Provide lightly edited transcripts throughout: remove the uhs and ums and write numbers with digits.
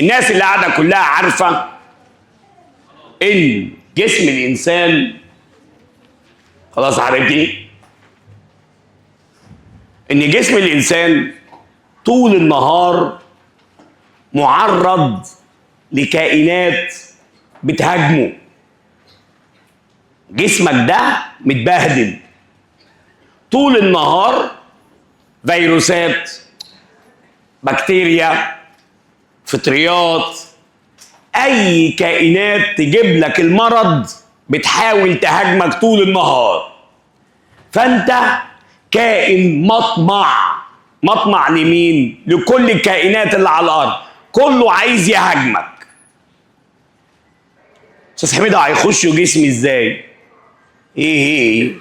الناس اللي قاعدة كلها عارفه ان جسم الانسان، خلاص يا حبيبتي، ان جسم الانسان طول النهار معرض لكائنات بتهاجمه. جسمك ده متبهدل طول النهار، فيروسات، بكتيريا، فطريات، اي كائنات تجيب لك المرض بتحاول تهاجمك طول النهار. فانت كائن مطمع. مطمع لمين؟ لكل الكائنات اللي على الارض، كله عايز يهاجمك. استاذ حميده هيخشوا جسمي ازاي؟ ايه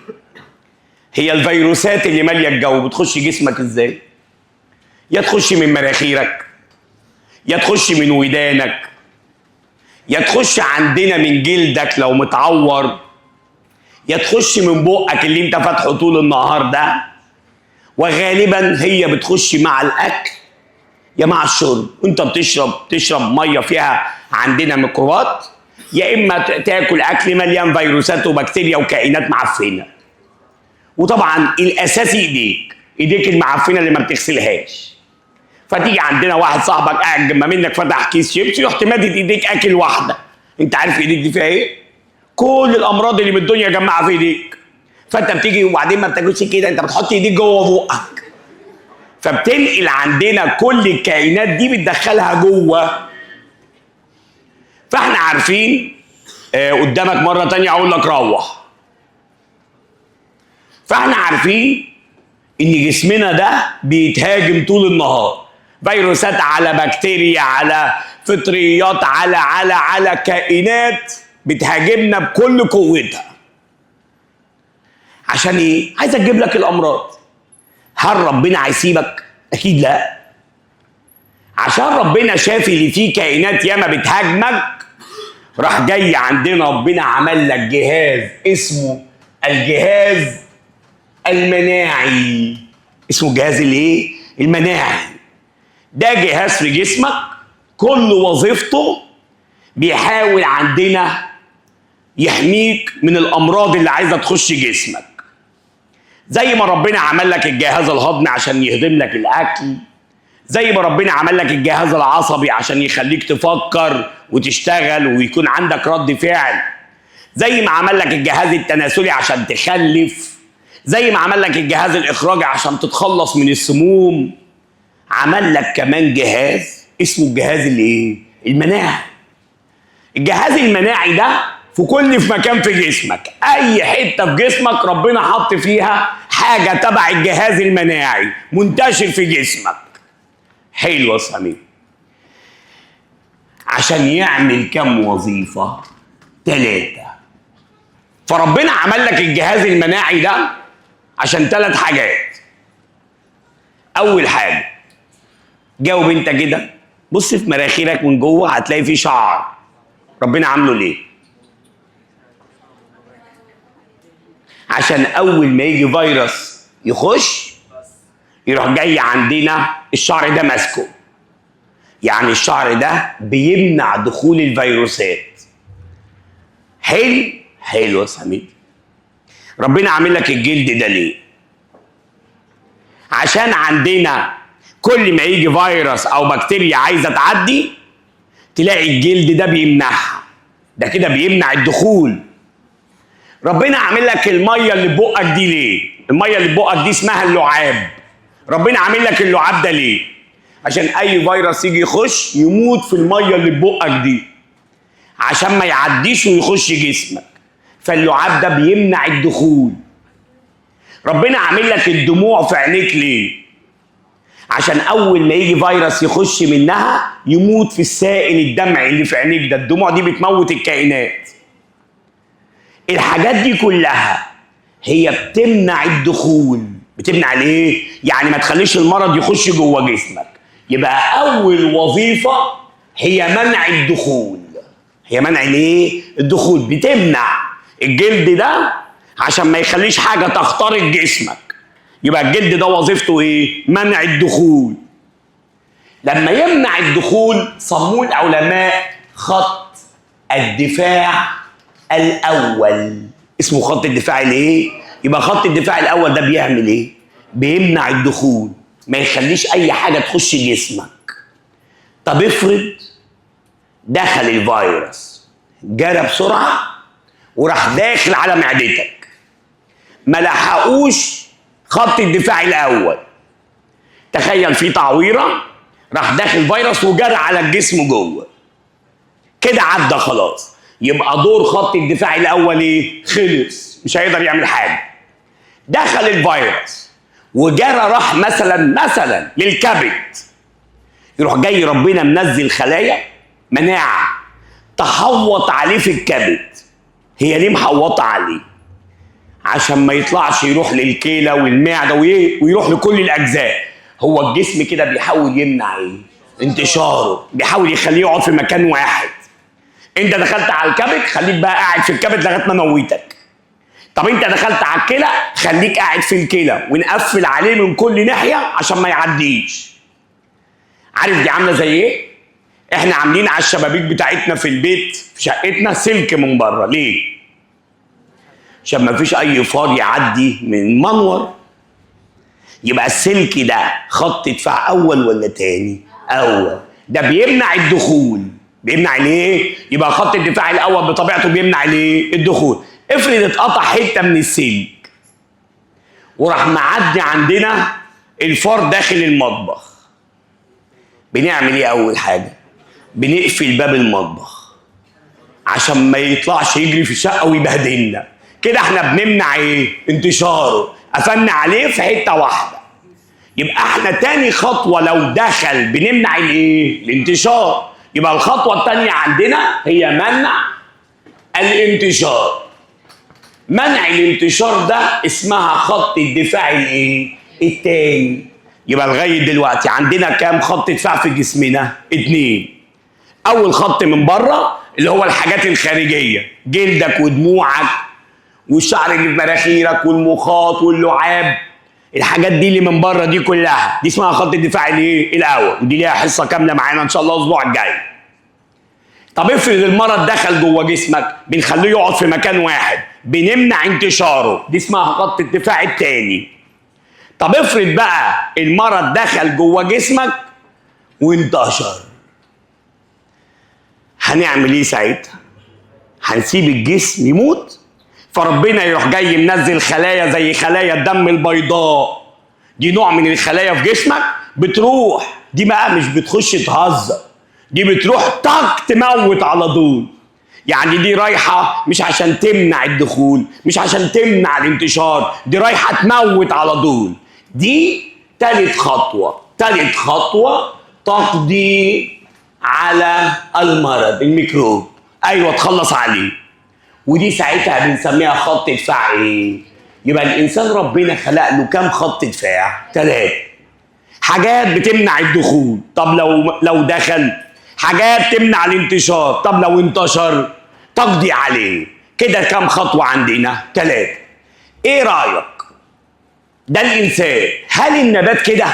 هي الفيروسات اللي ماليه الجو بتخش جسمك ازاي؟ يا تخش من مناخيرك، يا تخش من ودانك، يا تخش عندنا من جلدك لو متعور، يا تخش من بقك اللي انت فاتحة طول النهار ده. وغالبا هي بتخش مع الاكل يا مع الشرب. وانت بتشرب مية فيها عندنا ميكروبات، يا اما تاكل اكل مليان فيروسات وبكتيريا وكائنات معفنه. وطبعا الاساسي ايديك، ايديك المعفنه اللي ما بتغسلهاش. فتيجي عندنا واحد صاحبك قاعد جنب منك فتح كيس شيبسي، رحت مادد ايديك اكل واحدة. انت عارف ايديك دي فيها ايه؟ كل الامراض اللي من الدنيا جمعها في ايديك. فانت بتيجي وبعدين ما بتاكلش كده، انت بتحط ايديك جوه بقك، فبتنقل عندنا كل الكائنات دي بتدخلها جوه. فاحنا عارفين قدامك مرة تانية اقول لك روح. فاحنا عارفين ان جسمنا ده بيتهاجم طول النهار، فيروسات على بكتيريا على فطريات على على على كائنات بتهاجمنا بكل قوتها. عشان ايه؟ عايزه تجيب لك الامراض. هل ربنا هيسيبك؟ اكيد لا. عشان ربنا شاف اللي فيه كائنات ياما بتهاجمك، راح جاي عندنا ربنا عمل لك جهاز اسمه الجهاز المناعي. اسمه الجهاز الايه؟ المناعي. ده جهاز في جسمك كل وظيفته بيحاول عندنا يحميك من الامراض اللي عايزه تخش جسمك. زي ما ربنا عمل لك الجهاز الهضمي عشان يهضم لك الاكل، زي ما ربنا عمل لك الجهاز العصبي عشان يخليك تفكر وتشتغل ويكون عندك رد فعل، زي ما عمل لك الجهاز التناسلي عشان تخلف، زي ما عمل لك الجهاز الاخراجي عشان تتخلص من السموم، عمل لك كمان جهاز اسمه الجهاز الايه؟ المناعي. الجهاز المناعي ده في كل في مكان في جسمك، اي حتة في جسمك ربنا حط فيها حاجة تبع الجهاز المناعي منتشر في جسمك. حلو يا سمير. عشان يعمل كم وظيفة؟ 3. فربنا عمل لك الجهاز المناعي ده عشان 3 حاجات. اول حاجة، جاوب انت كده، بص في مراخيرك من جوه هتلاقي فيه شعر، ربنا عامله ليه؟ عشان اول ما يجي فيروس يخش يروح جاي عندنا الشعر ده ماسكه. يعني الشعر ده بيمنع دخول الفيروسات. حلو حلو يا سمير. ربنا عامل لك الجلد ده ليه؟ عشان عندنا كل ما يجي فيروس او بكتيريا عايزه تعدي تلاقي الجلد ده بيمنعها، ده كده بيمنع الدخول. ربنا عامل لك المية اللي بقك دي ليه؟ المية اللي بقك دي اسمها اللعاب. ربنا عامل لك اللعاب ده ليه؟ عشان اي فيروس يجي يخش يموت في المية اللي بقك دي، عشان ما يعديش ويخش جسمك. فاللعاب ده بيمنع الدخول. ربنا عامل لك الدموع في عينيك ليه؟ عشان اول ما يجي فيروس يخش منها يموت في السائل الدمعي اللي في عينيك ده. الدموع دي بتموت الكائنات. الحاجات دي كلها هي بتمنع الدخول. بتمنع ليه؟ يعني ما تخليش المرض يخش جوه جسمك. يبقى اول وظيفة هي منع الدخول. هي منع ليه؟ الدخول. بتمنع الجلد ده عشان ما يخليش حاجة تخترق جسمك. يبقى الجلد ده وظيفته ايه؟ منع الدخول. لما يمنع الدخول سموه العلماء خط الدفاع الاول. اسمه خط الدفاع الايه؟ يبقى خط الدفاع الاول ده بيعمل ايه؟ بيمنع الدخول، ما يخليش اي حاجة تخش جسمك. طب افرض دخل الفيروس، جرى بسرعة وراح داخل على معدتك، ما لحقوش خط الدفاع الاول. تخيل في تعويره راح داخل فيروس وجرى على الجسم جوه كده، عدى خلاص. يبقى دور خط الدفاع الاول ايه؟ خلص، مش هيقدر يعمل حاجة. دخل الفيروس وجرى راح مثلا للكبد، يروح جاي ربنا منزل خلايا مناعة تحوط عليه في الكبد. هي ليه محوطه عليه؟ عشان ما يطلعش يروح للكلى والمعده ويروح لكل الاجزاء. هو الجسم كده بيحاول يمنع ايه؟ انتشاره، بيحاول يخليه يقعد في مكان واحد. انت دخلت على الكبد، خليك بقى قاعد في الكبد لغاية ما موتك. طب انت دخلت على الكلى، خليك قاعد في الكلى ونقفل عليه من كل ناحية عشان ما يعديش. عارف دي عامله زي ايه؟ احنا عاملين على الشبابيك بتاعتنا في البيت في شقتنا سلك من بره، ليه؟ عشان ما فيش اي فار يعدي من المنور. يبقى السلك ده خط دفاع اول ولا تاني؟ اول. ده بيمنع الدخول. بيمنع ليه؟ يبقى خط الدفاع الاول بطبيعته بيمنع ليه؟ الدخول. افرض اتقطع حتة من السلك وراح معدي عندنا الفار داخل المطبخ، بنعمل ايه اول حاجة؟ بنقفل باب المطبخ عشان ما يطلعش يجري في الشقة ويبهدلنا. كده احنا بنمنع ايه؟ انتشاره، قفلنا عليه في حتة واحدة. يبقى احنا تاني خطوة لو دخل بنمنع الايه؟ الانتشار. يبقى الخطوة التانية عندنا هي منع الانتشار. منع الانتشار ده اسمها خط الدفاع الايه؟ التاني. يبقى لغاية دلوقتي عندنا كام خط دفاع في جسمنا؟ 2. اول خط من بره اللي هو الحاجات الخارجية، جلدك ودموعك والشعر اللي في مناخيرك والمخاط واللعاب، الحاجات دي اللي من بره دي كلها دي اسمها خط الدفاع الايه؟ الاول، ودي ليها حصة كاملة معانا ان شاء الله الاسبوع الجاي. طب افرض المرض دخل جوه جسمك، بنخليه يقعد في مكان واحد، بنمنع انتشاره، دي اسمها خط الدفاع الثاني. طب افرض بقى المرض دخل جوه جسمك وانتشر، هنعمل ايه ساعتها؟ هنسيب الجسم يموت؟ فربنا يروح جاي منزل خلايا زي خلايا الدم البيضاء، دي نوع من الخلايا في جسمك بتروح، دي بقى مش بتخش تهزر، دي بتروح طق تموت على طول. يعني دي رايحة مش عشان تمنع الدخول، مش عشان تمنع الانتشار، دي رايحة تموت على طول. دي تالت خطوة. تالت خطوة تقضي على المرض الميكروب، ايوه تخلص عليه، ودي ساعتها بنسميها خط دفاع ايه؟ يبقى الانسان ربنا خلق له كام خط دفاع؟ 3 حاجات بتمنع الدخول، طب لو دخل، حاجات تمنع الانتشار، طب لو انتشر تقضي عليه. كده كام خطوة عندنا؟ 3. ايه رايك؟ ده الانسان. هل النبات كده؟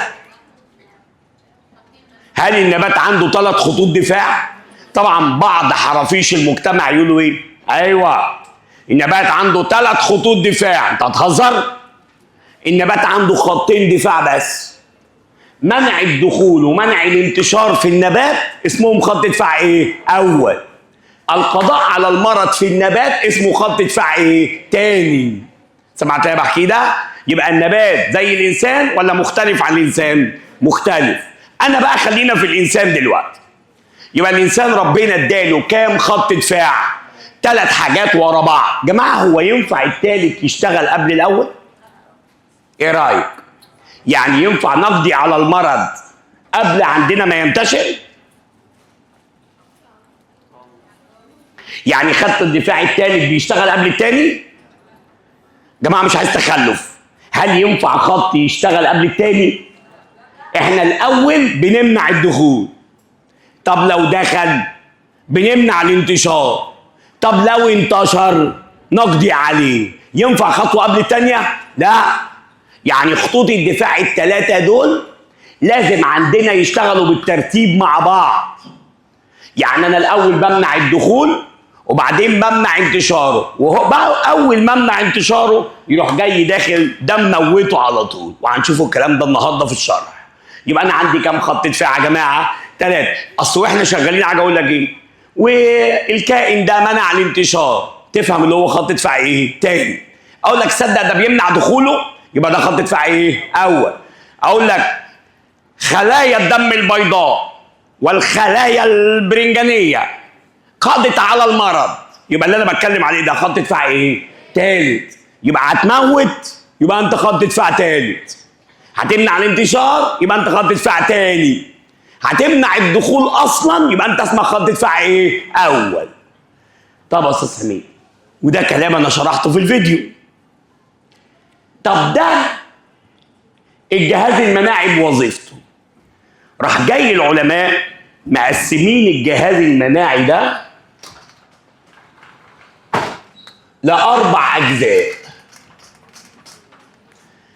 هل النبات عنده 3 خطوط دفاع؟ طبعا بعض حرافيش المجتمع يقولوا ايه؟ ايوه النبات عنده 3 خطوط دفاع. انت هتهزر؟ النبات عنده خطين دفاع بس، منع الدخول ومنع الانتشار في النبات اسمهم خط دفاع ايه؟ اول. القضاء على المرض في النبات اسمه خط دفاع ايه؟ تاني. سمعت يا بحكي ده؟ يبقى النبات زي الانسان ولا مختلف عن الانسان؟ مختلف. انا بقى خلينا في الانسان دلوقتي. يبقى الانسان ربنا اداله كام خط دفاع؟ 3 حاجات ورا بعض. جماعة هو ينفع التالت يشتغل قبل الاول؟ ايه رايك؟ يعني ينفع نقضي على المرض قبل عندنا ما ينتشر؟ يعني خط الدفاع الثالث بيشتغل قبل الثاني؟ جماعة مش عايز تخلف. هل ينفع خط يشتغل قبل الثاني؟ احنا الاول بنمنع الدخول، طب لو دخل بنمنع الانتشار، طب لو انتشر نقضي عليه. ينفع خطوة قبل الثانية؟ لا. يعني خطوط الدفاع ال3 دول لازم عندنا يشتغلوا بالترتيب مع بعض. يعني انا الاول بمنع الدخول وبعدين بمنع انتشاره، وهو بقى اول ما امنع انتشاره يروح جاي داخل ده مموته على طول. وهنشوفوا الكلام ده النهارده في الشرح. يبقى انا عندي كام خط دفاع يا جماعة؟ 3. اصل واحنا شغالين حاجة اقول لك ايه؟ والكائن ده منع الانتشار، تفهم اللي هو خط دفاع ايه؟ تاني. اقول لك صدق ده بيمنع دخوله، يبقى ده خط دفاع ايه؟ اول. اقول لك خلايا الدم البيضاء والخلايا البرنجانيه قضت على المرض، يبقى اللي انا بتكلم عليه ده خط دفاع ايه؟ تالت. يبقى هتموت، يبقى انت خط دفاع تالت. هتمنع الانتشار، يبقى انت خط دفاع تاني. هتمنع الدخول اصلا، يبقى انت اسمك خط دفاع ايه؟ اول. طب يا استاذ حميد، وده كلام انا شرحته في الفيديو. طب ده الجهاز المناعي بوظيفته. راح جاي العلماء مقسمين الجهاز المناعي ده ل4 أجزاء.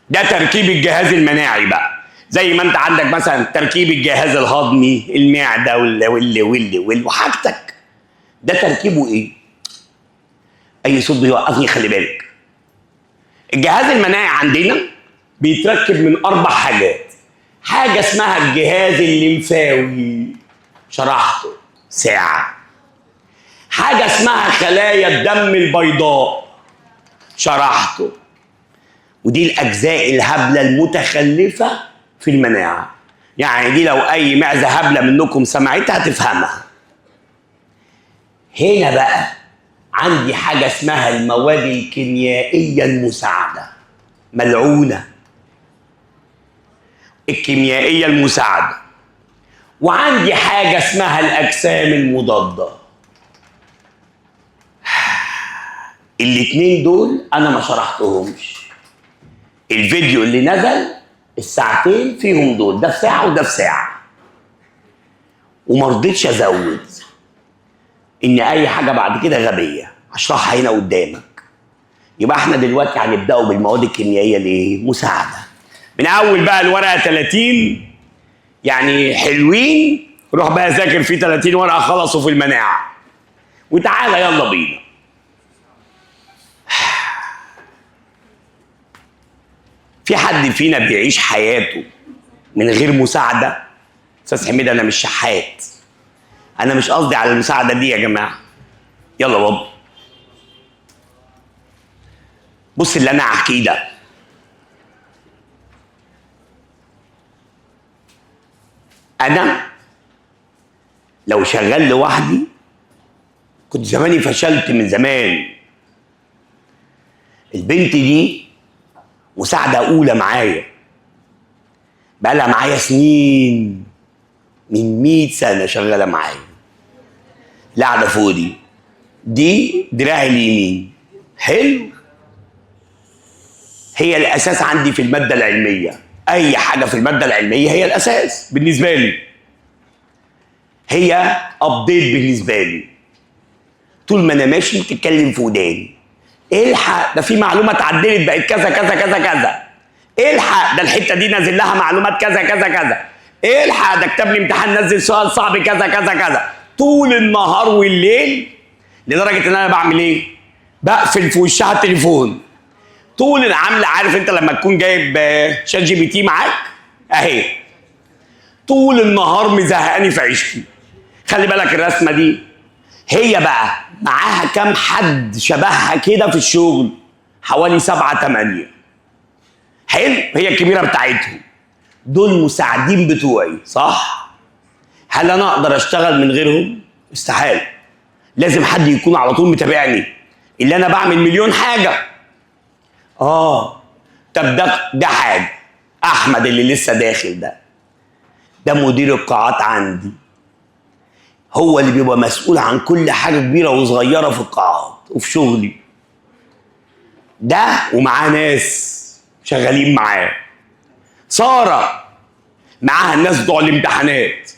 ده تركيب الجهاز المناعي بقى، زي ما انت عندك مثلا تركيب الجهاز الهضمي، المعدة واللي واللي واللي واللي وحاجتك. ده تركيبه ايه؟ اي صوت بيوقفني خلي بالك. الجهاز المناعي عندنا بيتركب من 4 حاجات. حاجة اسمها الجهاز الليمفاوي، شرحته ساعة. حاجة اسمها خلايا الدم البيضاء، شرحته. ودي الأجزاء الهبلة المتخلفة في المناعة، يعني دي لو أي معزة هبلة منكم سمعتها تفهمها. هنا بقى عندي حاجة اسمها المواد الكيميائية المساعدة، ملعونة الكيميائية المساعدة. وعندي حاجة اسمها الأجسام المضادة. الاتنين دول أنا ما شرحتهمش. الفيديو اللي نزل الساعتين فيهم دول، ده في ساعة وده في ساعة، وما رضيتش أزود إن أي حاجة بعد كده غبية هشرحها هنا قدامك. يبقى احنا دلوقتي هنبدأوا بالمواد الكيميائية الإيه؟ مساعدة. من أول بقى الورقة 30 يعني حلوين، روح بقى ذاكر في 30 ورقة خلصوا في المناعة، وتعالى يلا بينا. في حد فينا بيعيش حياته من غير مساعدة؟ أستاذ حميد أنا مش شحات، أنا مش قصدي على المساعدة دي يا جماعة. يلا بابا بص اللي أنا هحكيه ده. أنا لو شغال لوحدي كنت زماني فشلت من زمان. البنت دي مساعدة أولى معايا، بقالها معايا سنين، من 100 سنة شغالة معايا. القعدة فوق دي دراعي اليمين، حلو، هي الأساس عندي في المادة العلمية. أي حاجة في المادة العلمية هي الأساس بالنسبة لي، هي أبديت بالنسبة لي. طول ما أنا ماشي بتتكلم في وداني، الحق ده في معلومة اتعدلت بقت كذا كذا كذا كذا، الحق ده الحتة دي نازل لها معلومات كذا كذا كذا، الحق ده كتاب الامتحان نزل سؤال صعب كذا كذا كذا، طول النهار والليل. لدرجة ان انا بعمل ايه؟ بقفل في وشها التليفون طول العمل. عارف انت لما تكون جايب ChatGPT معاك اهي، طول النهار مزهقاني في عيشتي. خلي بالك الرسمة دي هي بقى معاها كام حد شبهها كده في الشغل، حوالي 7 8. حلو، هي الكبيرة بتاعتهم، دول مساعدين بتوعي، صح؟ هل انا اقدر اشتغل من غيرهم؟ استحالة. لازم حد يكون على طول متابعني، اللي انا بعمل مليون حاجة. طب ده حاجة. احمد اللي لسه داخل ده مدير القاعات عندي، هو اللي بيبقى مسؤول عن كل حاجة كبيرة وصغيره في القاعات وفي شغلي ده، ومعاه ناس شغالين معاه. ساره معاها الناس بتوع الامتحانات،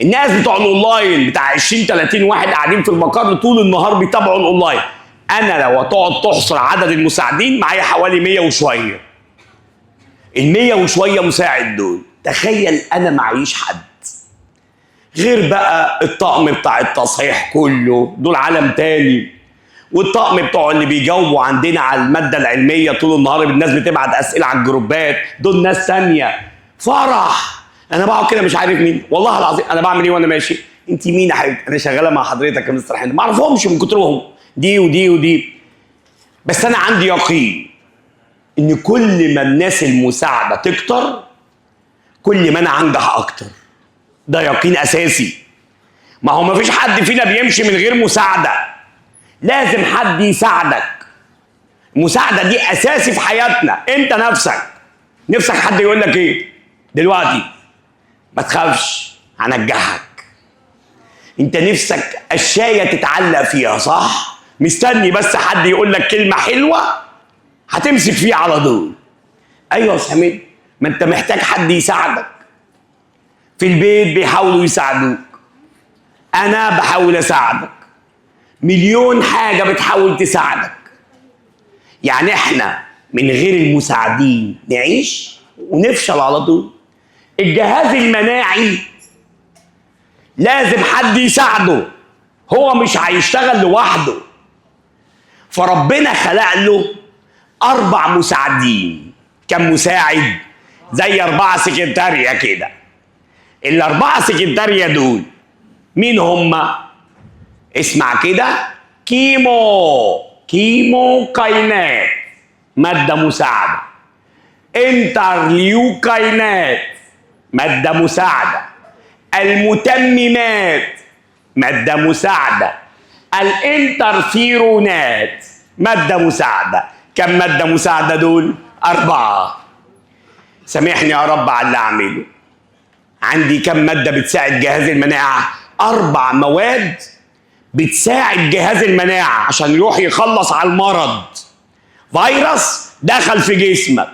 الناس بتوع الاونلاين بتاع 20 30 واحد قاعدين في المقر طول النهار بيتابعوا الاونلاين. انا لو هتقعد تحصر عدد المساعدين معايا حوالي 100 وشوية. ال 100 وشوية مساعد دول تخيل انا معيش حد غير بقى الطقم بتاع التصحيح كله، دول عالم تاني، والطقم بتوع اللي بيجاوبوا عندنا على المادة العلمية طول النهار، الناس بتبعت اسئلة على الجروبات، دول ناس تانية. فرح انا بقعد كده مش عارف مين، والله العظيم انا بعمل ايه وانا ماشي. انت مين يا حبيبتي؟ انا شغالة مع حضرتك يا مستر حنة، ما اعرفهمش من كترهم، دي ودي ودي. بس انا عندي يقين ان كل ما الناس المساعدة تكتر كل ما انا انجح اكتر. ده يقين اساسي. ما هو ما فيش حد فينا بيمشي من غير مساعدة، لازم حد يساعدك. المساعدة دي اساسي في حياتنا. انت نفسك نفسك حد يقول لك ايه دلوقتي؟ ما تخافش هنجحك. انت نفسك الشايه تتعلق فيها، صح؟ مستني بس حد يقول لك كلمة حلوة هتمسك فيه على طول. ايوه يا حميد، ما انت محتاج حد يساعدك. في البيت بيحاولوا يساعدوك، انا بحاول اساعدك، مليون حاجة بتحاول تساعدك. يعني احنا من غير المساعدين نعيش ونفشل على طول. الجهاز المناعي لازم حد يساعده، هو مش هيشتغل لوحده. فربنا خلق له 4 مساعدين. كم مساعد؟ زي 4 سكرتارية كده. ال4 سكرتارية دول مين هما؟ اسمع كده، كيموكاينات مادة مساعدة، انترليوكاينات مادة مساعدة، المتممات مادة مساعدة، الانترفيرونات مادة مساعدة. كم مادة مساعدة دول؟ 4. سامحني يا رب على اللي أعمله. عندي كم مادة بتساعد جهاز المناعة؟ 4 مواد بتساعد جهاز المناعة عشان يروح يخلص على المرض. فيروس دخل في جسمك،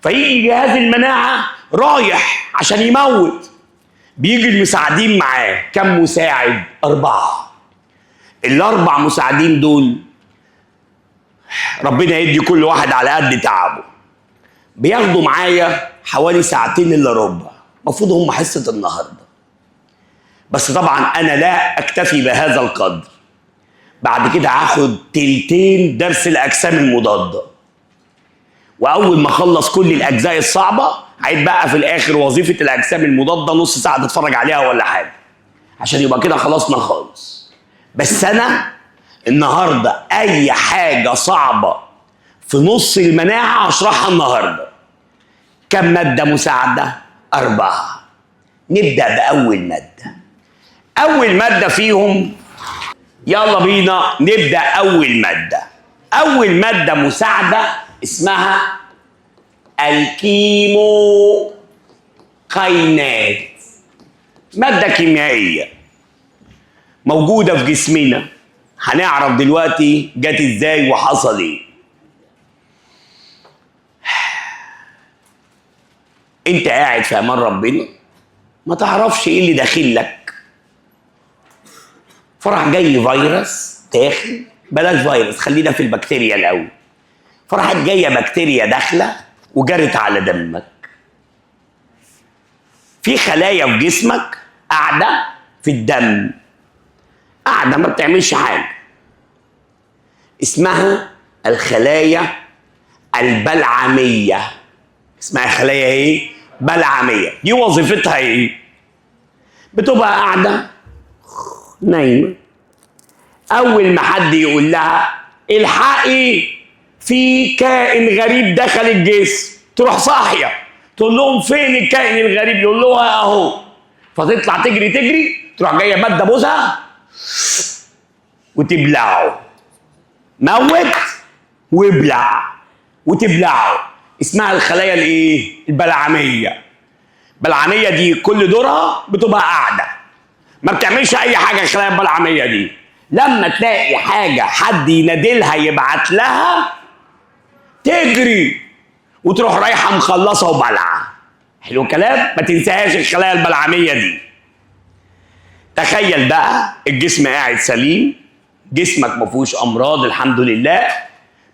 فيجي جهاز المناعة رايح عشان يموت، بيجي المساعدين معاه. كم مساعد؟ 4. ال4 مساعدين دول ربنا يدي كل واحد على قد تعبه. بياخدوا معايا حوالي 2 إلا ربع، المفروض هم حصة النهارده، بس طبعا انا لا اكتفي بهذا القدر. بعد كده هاخد 2/3 درس الاجسام المضادة، واول ما اخلص كل الاجزاء الصعبة هيتبقى في الاخر وظيفة الاجسام المضادة نص ساعة تتفرج عليها ولا حاجة، عشان يبقى كده خلصنا خالص. بس انا النهارده اي حاجة صعبة في نص المناعة هشرحها النهارده. كم مادة مساعدة؟ 4. نبدا باول مادة. اول مادة فيهم، يلا بينا نبدا اول مادة. اول مادة مساعدة اسمها الكيموكاينات، مادة كيميائية موجودة في جسمنا. هنعرف دلوقتي جت ازاي وحصل ايه. انت قاعد في امان ربنا ما تعرفش ايه اللي داخل لك. فرح جاي فيروس داخل، بلاش فيروس خلينا في البكتيريا الاول. فراحت جاية بكتيريا داخله وجرت على دمك. في خلايا في جسمك قاعدة في الدم، قاعدة ما بتعملش حاجة، اسمها الخلايا البلعميه. اسمها خلايا ايه؟ بلعميه. دي وظيفتها ايه؟ بتبقى قاعدة نايمة، اول ما حد يقول لها الحقي في كائن غريب دخل الجسم، تروح صاحية تقول لهم فين الكائن الغريب؟ يقول لها اهو. فتطلع تجري تجري، تروح جاية مادة بوزها وتبلعه. موت وابلع وتبلعه. اسمها الخلايا الايه؟ البلعميه. البلعميه دي كل دورها بتبقى قاعدة ما بتعملش اي حاجة. الخلايا البلعميه دي لما تلاقي حاجة حد ينادلها يبعت لها تجري وتروح رايحة مخلصة وبلعه. حلو الكلام؟ ما تنساهاش الخلايا البلعميه دي. تخيل بقى الجسم قاعد سليم، جسمك ما فيهوش امراض الحمد لله،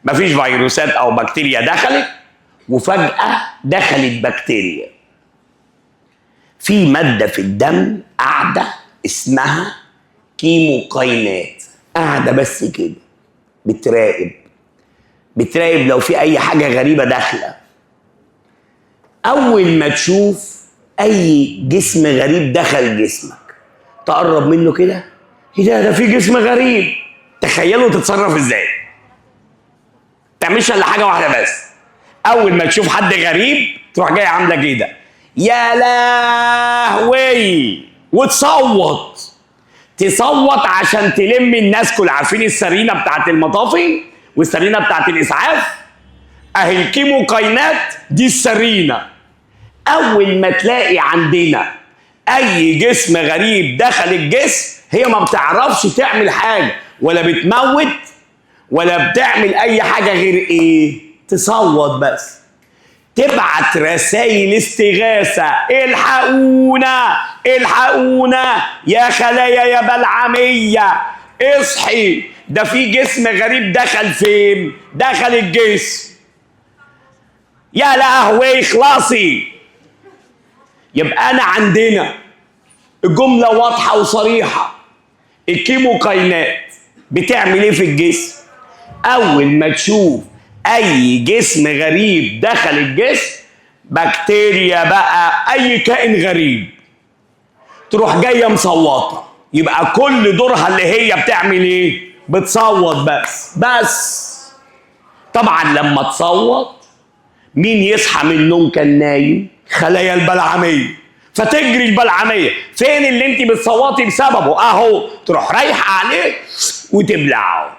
ما فيش فيروسات او بكتيريا دخلت، وفجاة دخلت بكتيريا. في مادة في الدم قاعدة اسمها كيموكاينات، قاعدة بس كده بتراقب، بتراقب لو في اي حاجة غريبة داخله. اول ما تشوف اي جسم غريب دخل جسمك تقرب منه كده، ايه ده في جسم غريب، تخيلوا تتصرف ازاي. تعملش الا حاجة واحدة بس، اول ما تشوف حد غريب تروح جاي عامله كده، يا لهوي، وتصوت. تصوت عشان تلم الناس كلها. عارفين السرينه بتاعت المطافي والسرينه بتاعت الاسعاف؟ اهي الكيموكاينات دي السرينه. اول ما تلاقي عندنا اي جسم غريب دخل الجسم، هي ما بتعرفش تعمل حاجة، ولا بتموت ولا بتعمل اي حاجة غير ايه؟ تصوت بس، تبعت رسائل استغاثة، الحقونا الحقونا يا خلايا يا بلعميه، اصحي، ده في جسم غريب دخل فين؟ دخل الجسم، يا لهوي اخلصي. يبقى انا عندنا الجملة واضحة وصريحة، الكيموكاينات بتعمل ايه في الجسم؟ اول ما تشوف اي جسم غريب دخل الجسم، بكتيريا بقى، اي كائن غريب، تروح جاية مصوته. يبقى كل دورها اللي هي بتعمل ايه؟ بتصوت بس بس. طبعا لما تصوت مين يصحى من النوم كان نايم؟ خلايا البلعميه. فتجري البلعميه، فين اللي انت بتصوتي بسببه؟ اهو، تروح رايحة عليه وتبلعه.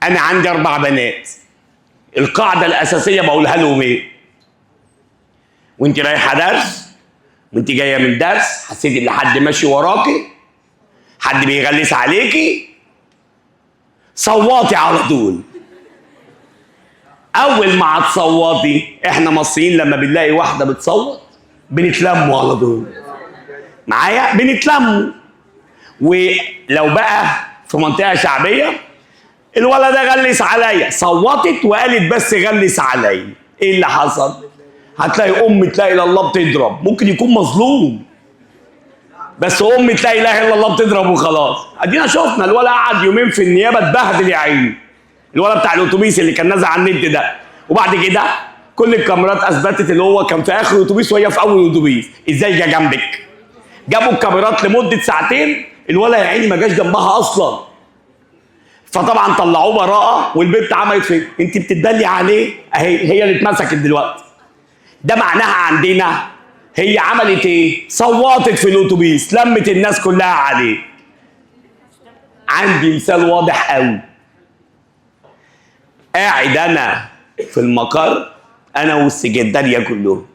انا عندي 4 بنات، القاعدة الاساسية بقولها لهم ايه؟ وانت رايحة درس، وانت جاية من درس، حسيتي ان حد ماشي وراكي، حد بيغلس عليكي، صوتي على طول. اول ما هتصوتي، احنا مصريين لما بنلاقي واحدة بتصوت بنتلموا على طول، معايا؟ بنتلموا. ولو بقى في منطقة شعبية، الولد ده غلس عليا، صوتت وقالت بس غلس عليا، ايه اللي حصل؟ هتلاقي ام لا اله الا الله بتضرب، ممكن يكون مظلوم بس ام لا اله الا الله بتضرب وخلاص. ادينا شفنا الولد قعد يومين في النيابة اتبهدل يا عيني، الولد بتاع الاتوبيس اللي كان نازل على النت ده. وبعد كده كل الكاميرات اثبتت اللي هو كان في اخر اتوبيس وهي في اول اتوبيس، ازاي جه جنبك؟ جابوا الكاميرات لمدة ساعتين، الولد يا عيني ما جاش جنبها اصلا. فطبعا طلعوه براءه، والبنت عملت فين؟ انت بتدلي عليه، اهي هي اللي اتمسكت دلوقتي. ده معناها عندنا هي عملت ايه؟ صوتت في الاتوبيس، لمت الناس كلها عليه. عندي مثال واضح قوي. قاعد انا في المقر، انا والسجداريه كلهم،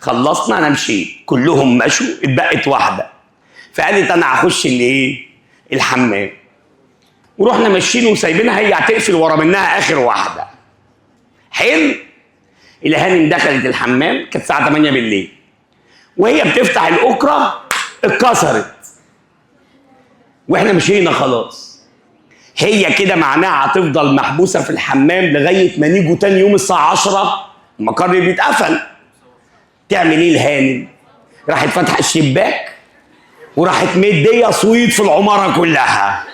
خلصنا انا مشيت، كلهم مشوا، اتبقت واحدة. فقالت انا هخش الايه؟ الحمام. ورحنا ماشيين وسايبينها، هي هتقفل ورا منها اخر واحدة. حلو. الهانم دخلت الحمام، كانت الساعة 8 بالليل، وهي بتفتح الاكره اتكسرت، واحنا مشينا خلاص. هي كده معناها هتفضل محبوسة في الحمام لغاية ما نيجوا تاني يوم الساعة 10، المقر بيتقفل. تعمل ايه الهانم؟ راحت فاتحة الشباك وراحت مديه صويت في العمارة كلها.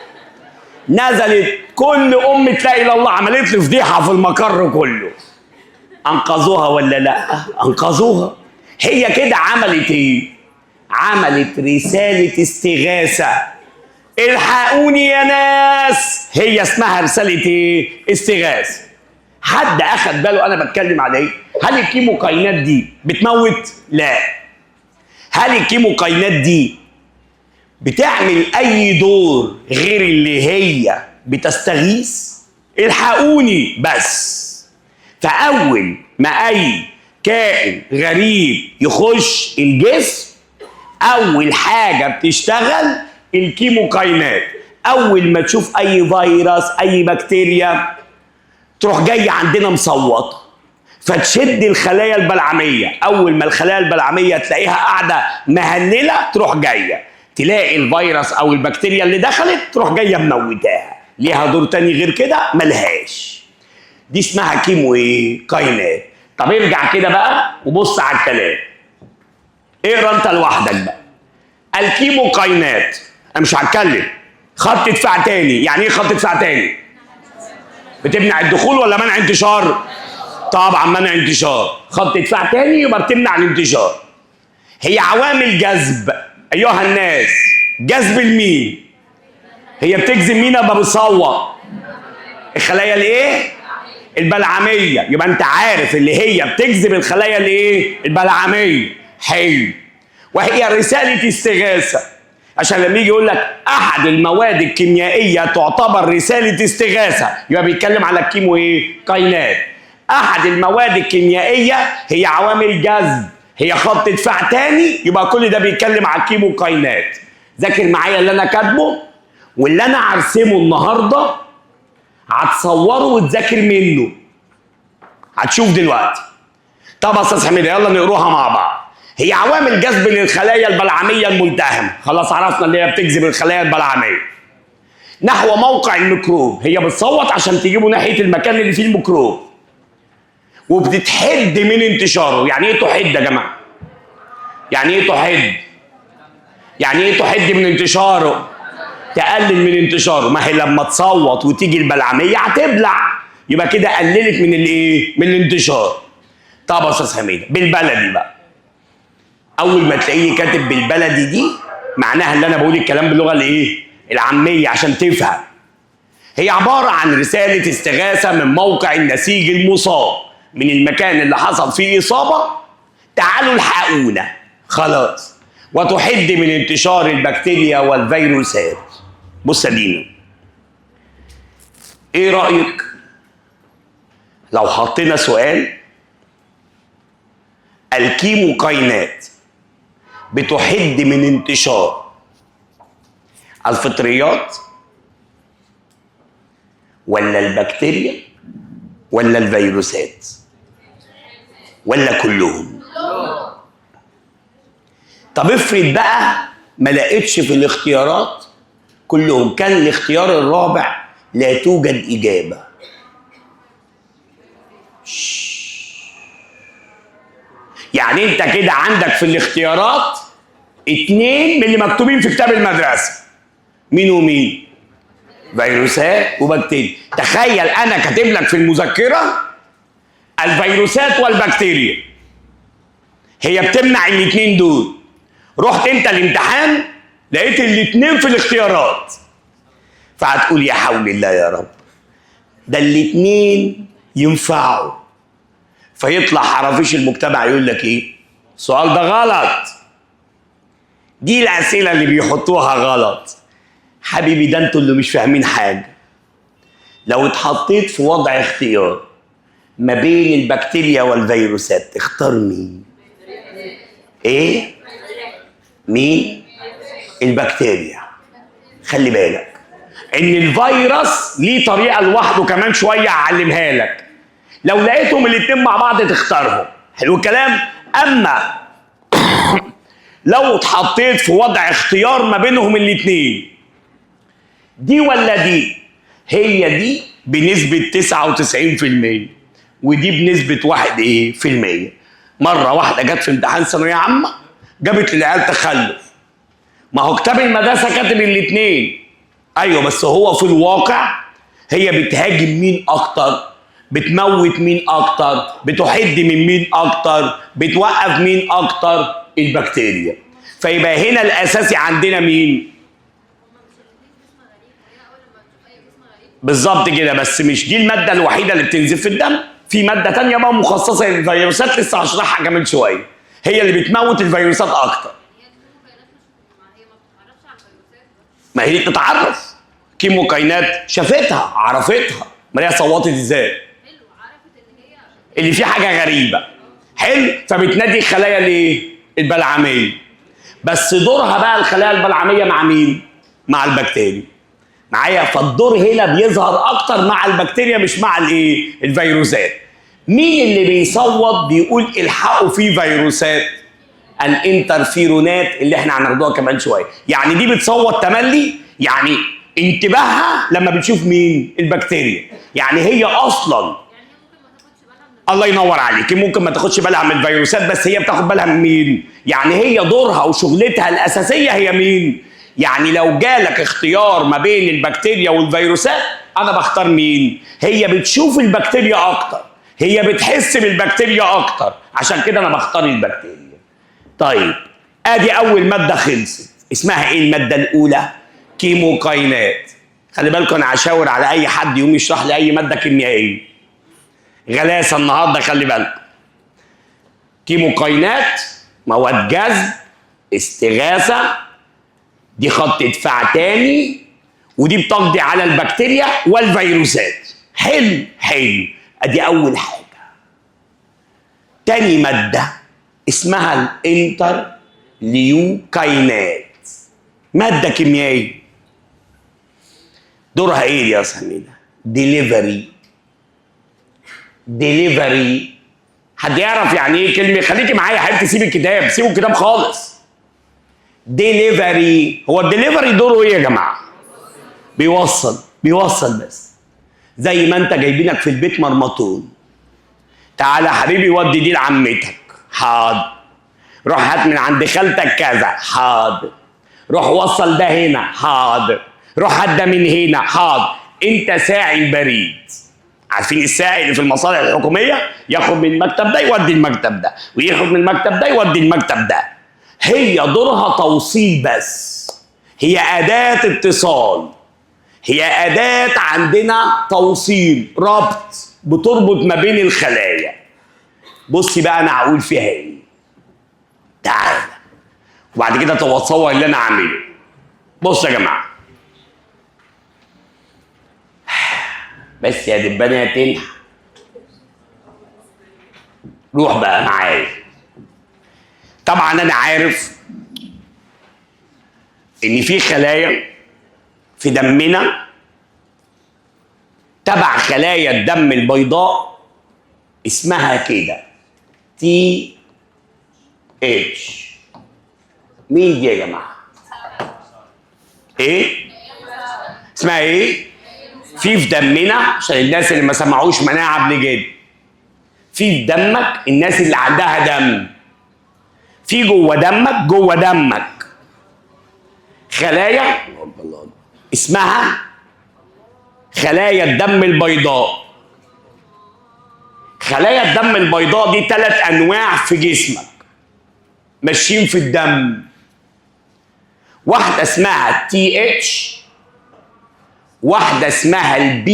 نزلت كل ام لا اله الا الله، عملت لي فضيحة في المقر كله. انقذوها ولا لا؟ انقذوها. هي كده عملت ايه؟ عملت رسالة استغاثة، الحقوني يا ناس. هي اسمها رسالة ايه؟ استغاثة. حد اخد باله انا بتكلم على ايه؟ هل الكيموكاينات دي بتموت؟ لا. هل الكيموكاينات دي بتعمل اي دور غير اللي هي بتستغيث؟ الحقوني بس. فاول ما اي كائن غريب يخش الجسم، اول حاجة بتشتغل الكيموكاينات. اول ما تشوف اي فيروس اي بكتيريا تروح جاية عندنا مصوته، فتشد الخلايا البلعميه. اول ما الخلايا البلعميه تلاقيها قاعدة مهلله، تروح جاية تلاقي الفيروس او البكتيريا اللي دخلت تروح جاية مموتاها. ليها دور تاني غير كده؟ ملهاش. دي اسمها كيمو ايه؟ كاينات. طب ارجع كده بقى وبص على الكلام. اقرا انت لوحدك بقى. الكيموكاينات، انا مش هتكلم. خط دفاع تاني، يعني ايه خط دفاع تاني؟ بتمنع الدخول ولا منع انتشار؟ طبعا منع انتشار. خط دفاع تاني يبقى بتمنع الانتشار. هي عوامل جذب ايها الناس. جذب لمين؟ هي بتجذب مين ابقى بتصوت؟ الخلايا الايه؟ البلعميه. يبقى انت عارف اللي هي بتجذب الخلايا الايه؟ البلعميه. حلو. وهي رسالة استغاثة، عشان لما يجي يقول لك احد المواد الكيميائية تعتبر رسالة استغاثة يبقى بيتكلم على الكيمو ايه؟ كاينات. احد المواد الكيميائية هي عوامل جذب، هي خط دفاع تاني، يبقى كل ده بيتكلم على الكيموكاينات. ذاكر معايا اللي انا كاتبه واللي انا هرسمه النهارده، هتصوره وتذاكر منه، هتشوف دلوقتي. طب يا استاذ حميد يلا نقروها مع بعض. هي عوامل جذب للخلايا البلعميه الملتهمه، خلاص عرفنا اللي هي بتجذب الخلايا البلعميه نحو موقع الميكروب. هي بتصوت عشان تجيبه ناحية المكان اللي فيه الميكروب، وبتتحد من انتشاره. يعني ايه تحد يا جماعة؟ يعني ايه تحد؟ يعني ايه تحد من انتشاره؟ تقلل من انتشاره. ما هي لما تصوت وتيجي البلعميه هتبلع، يبقى كده قللت من الايه؟ من الانتشار. طب يا استاذ حميده بالبلدي بقى، اول ما تلاقيني كاتب بالبلدي دي معناها ان انا بقول الكلام باللغة الايه؟ العامية عشان تفهم. هي عبارة عن رسالة استغاثة من موقع النسيج المصاب، من المكان اللي حصل فيه اصابه، تعالوا الحقونا خلاص. وتحد من انتشار البكتيريا والفيروسات. بص يا دينا، ايه رايك لو حطينا سؤال الكيموكاينات بتحد من انتشار الفطريات ولا البكتيريا ولا الفيروسات ولا كلهم؟ طب افرض بقى ما لقيتش في الاختيارات كلهم، كان الاختيار الرابع لا توجد إجابة. يعني انت كده عندك في الاختيارات 2 من اللي مكتوبين في كتاب المدرسة، مين ومين؟ فيروسات وبكتيريا. تخيل انا كاتب لك في المذكرة الفيروسات والبكتيريا، هي بتمنع الاثنين دول. رحت انت الامتحان لقيت الاثنين في الاختيارات، فهتقول يا حول الله يا رب، ده الاثنين ينفعوا. فيطلع حرافيش المجتمع يقول لك ايه؟ السؤال ده غلط، دي الاسئلة اللي بيحطوها غلط. حبيبي ده انتوا اللي مش فاهمين حاجة. لو اتحطيت في وضع اختيار ما بين البكتيريا والفيروسات اختار مين؟ ايه؟ مين؟ البكتيريا. خلي بالك ان الفيروس ليه طريقه لوحده، كمان شوية هعلمها لك. لو لقيتهم الاتنين مع بعض تختارهم. حلو الكلام؟ اما لو اتحطيت في وضع اختيار ما بينهم الاتنين، دي ولا دي، هي دي بنسبة 99% ودي بنسبة 1%. مرة واحدة جت في امتحان ثانوية عامة جابت للعيال تخلف. ما هو كتاب المدرسة كاتب الاتنين، ايوه بس هو في الواقع هي بتهاجم مين اكتر؟ بتموت مين اكتر؟ بتحد من مين اكتر؟ بتوقف مين اكتر؟ البكتيريا. فيبقى هنا الاساسي عندنا مين؟ بالظبط كده. بس مش دي المادة الوحيدة اللي بتنزف في الدم، في مادة تانية بقى مخصصة للفيروسات لسه هشرحها كمان شوية، هي اللي بتموت الفيروسات اكتر. ما هي بتتعرف، كيموكاينات شافتها عرفتها، ما هي صوتت ازاي؟ اللي فيه حاجة غريبة. حلو. فبتنادي الخلايا الايه؟ البلعميه. بس دورها بقى الخلايا البلعميه مع مين؟ مع البكتيريا. معايا؟ فالدور هنا بيظهر اكتر مع البكتيريا مش مع الايه؟ الفيروسات. مين اللي بيصوت بيقول الحقوا في فيروسات؟ الانترفيرونات اللي احنا هناخدوها كمان شوية. يعني دي بتصوت تملي، يعني انتباهها لما بتشوف مين؟ البكتيريا. يعني هي اصلا الله ينور عليك. ممكن ما تاخدش بالها من الفيروسات، بس هي بتاخد بالها من مين؟ يعني هي دورها وشغلتها الاساسية هي مين؟ يعني لو جالك اختيار ما بين البكتيريا والفيروسات انا بختار مين؟ هي بتشوف البكتيريا اكتر، هي بتحس بالبكتيريا اكتر، عشان كده انا بختار البكتيريا. طيب ادي اول مادة خلصت، اسمها ايه المادة الاولى؟ كيموكاينات. خلي بالكم انا هشاور على اي حد يقوم يشرح لي اي مادة كيميائية. غلاسه النهارده، خلي بالكم. كيموكاينات، مواد جذب، استغاثة، دي خط دفاع تاني، ودي بتقضي على البكتيريا والفيروسات. حلو حلو، ادي اول حاجة. تاني مادة اسمها الانترليوكاينات، مادة كيميائية. دورها ايه دي يا سمينة؟ delivery. delivery، حد يعرف يعني ايه كلمة؟ خليكي معايا يا حبيبتي، سيب الكتاب، سيبوا الكتاب خالص. ديليفري، هو الدليفري دوره ايه يا جماعة؟ بيوصل، بيوصل بس. زي ما انت جايبينك في البيت مرمطون، تعالى يا حبيبي ودي دي لعمتك، حاضر. روح هات من عند خالتك كذا، حاضر. روح وصل ده هنا، حاضر. روح هات ده من هنا، حاضر. انت ساعي البريد. عارفين الساعي اللي في المصالح الحكومية؟ ياخد من المكتب ده يودي المكتب ده، وياخد من المكتب ده يودي المكتب ده. هي دورها توصيل بس، هي أداة اتصال، هي أداة عندنا توصيل، ربط، بتربط ما بين الخلايا. بصي بقى أنا هقول فيها إيه. تعالى وبعد كده تتصور اللي أنا عامله. بص يا جماعة، بس يا دبانة يا تنح، روح بقى معايا. طبعا أنا عارف إن في خلايا في دمنا تبع خلايا الدم البيضاء اسمها كده TH. مين دي يا جماعة؟ ايه؟ اسمها ايه؟ في دمنا، عشان الناس اللي ما سمعوش مناعة قبل كده، في دمك الناس اللي عندها دم، في جوه دمك، جوه دمك خلايا اسمها خلايا الدم البيضاء. خلايا الدم البيضاء دي 3 انواع في جسمك ماشيين في الدم. واحدة اسمها TH، واحدة اسمها ال B،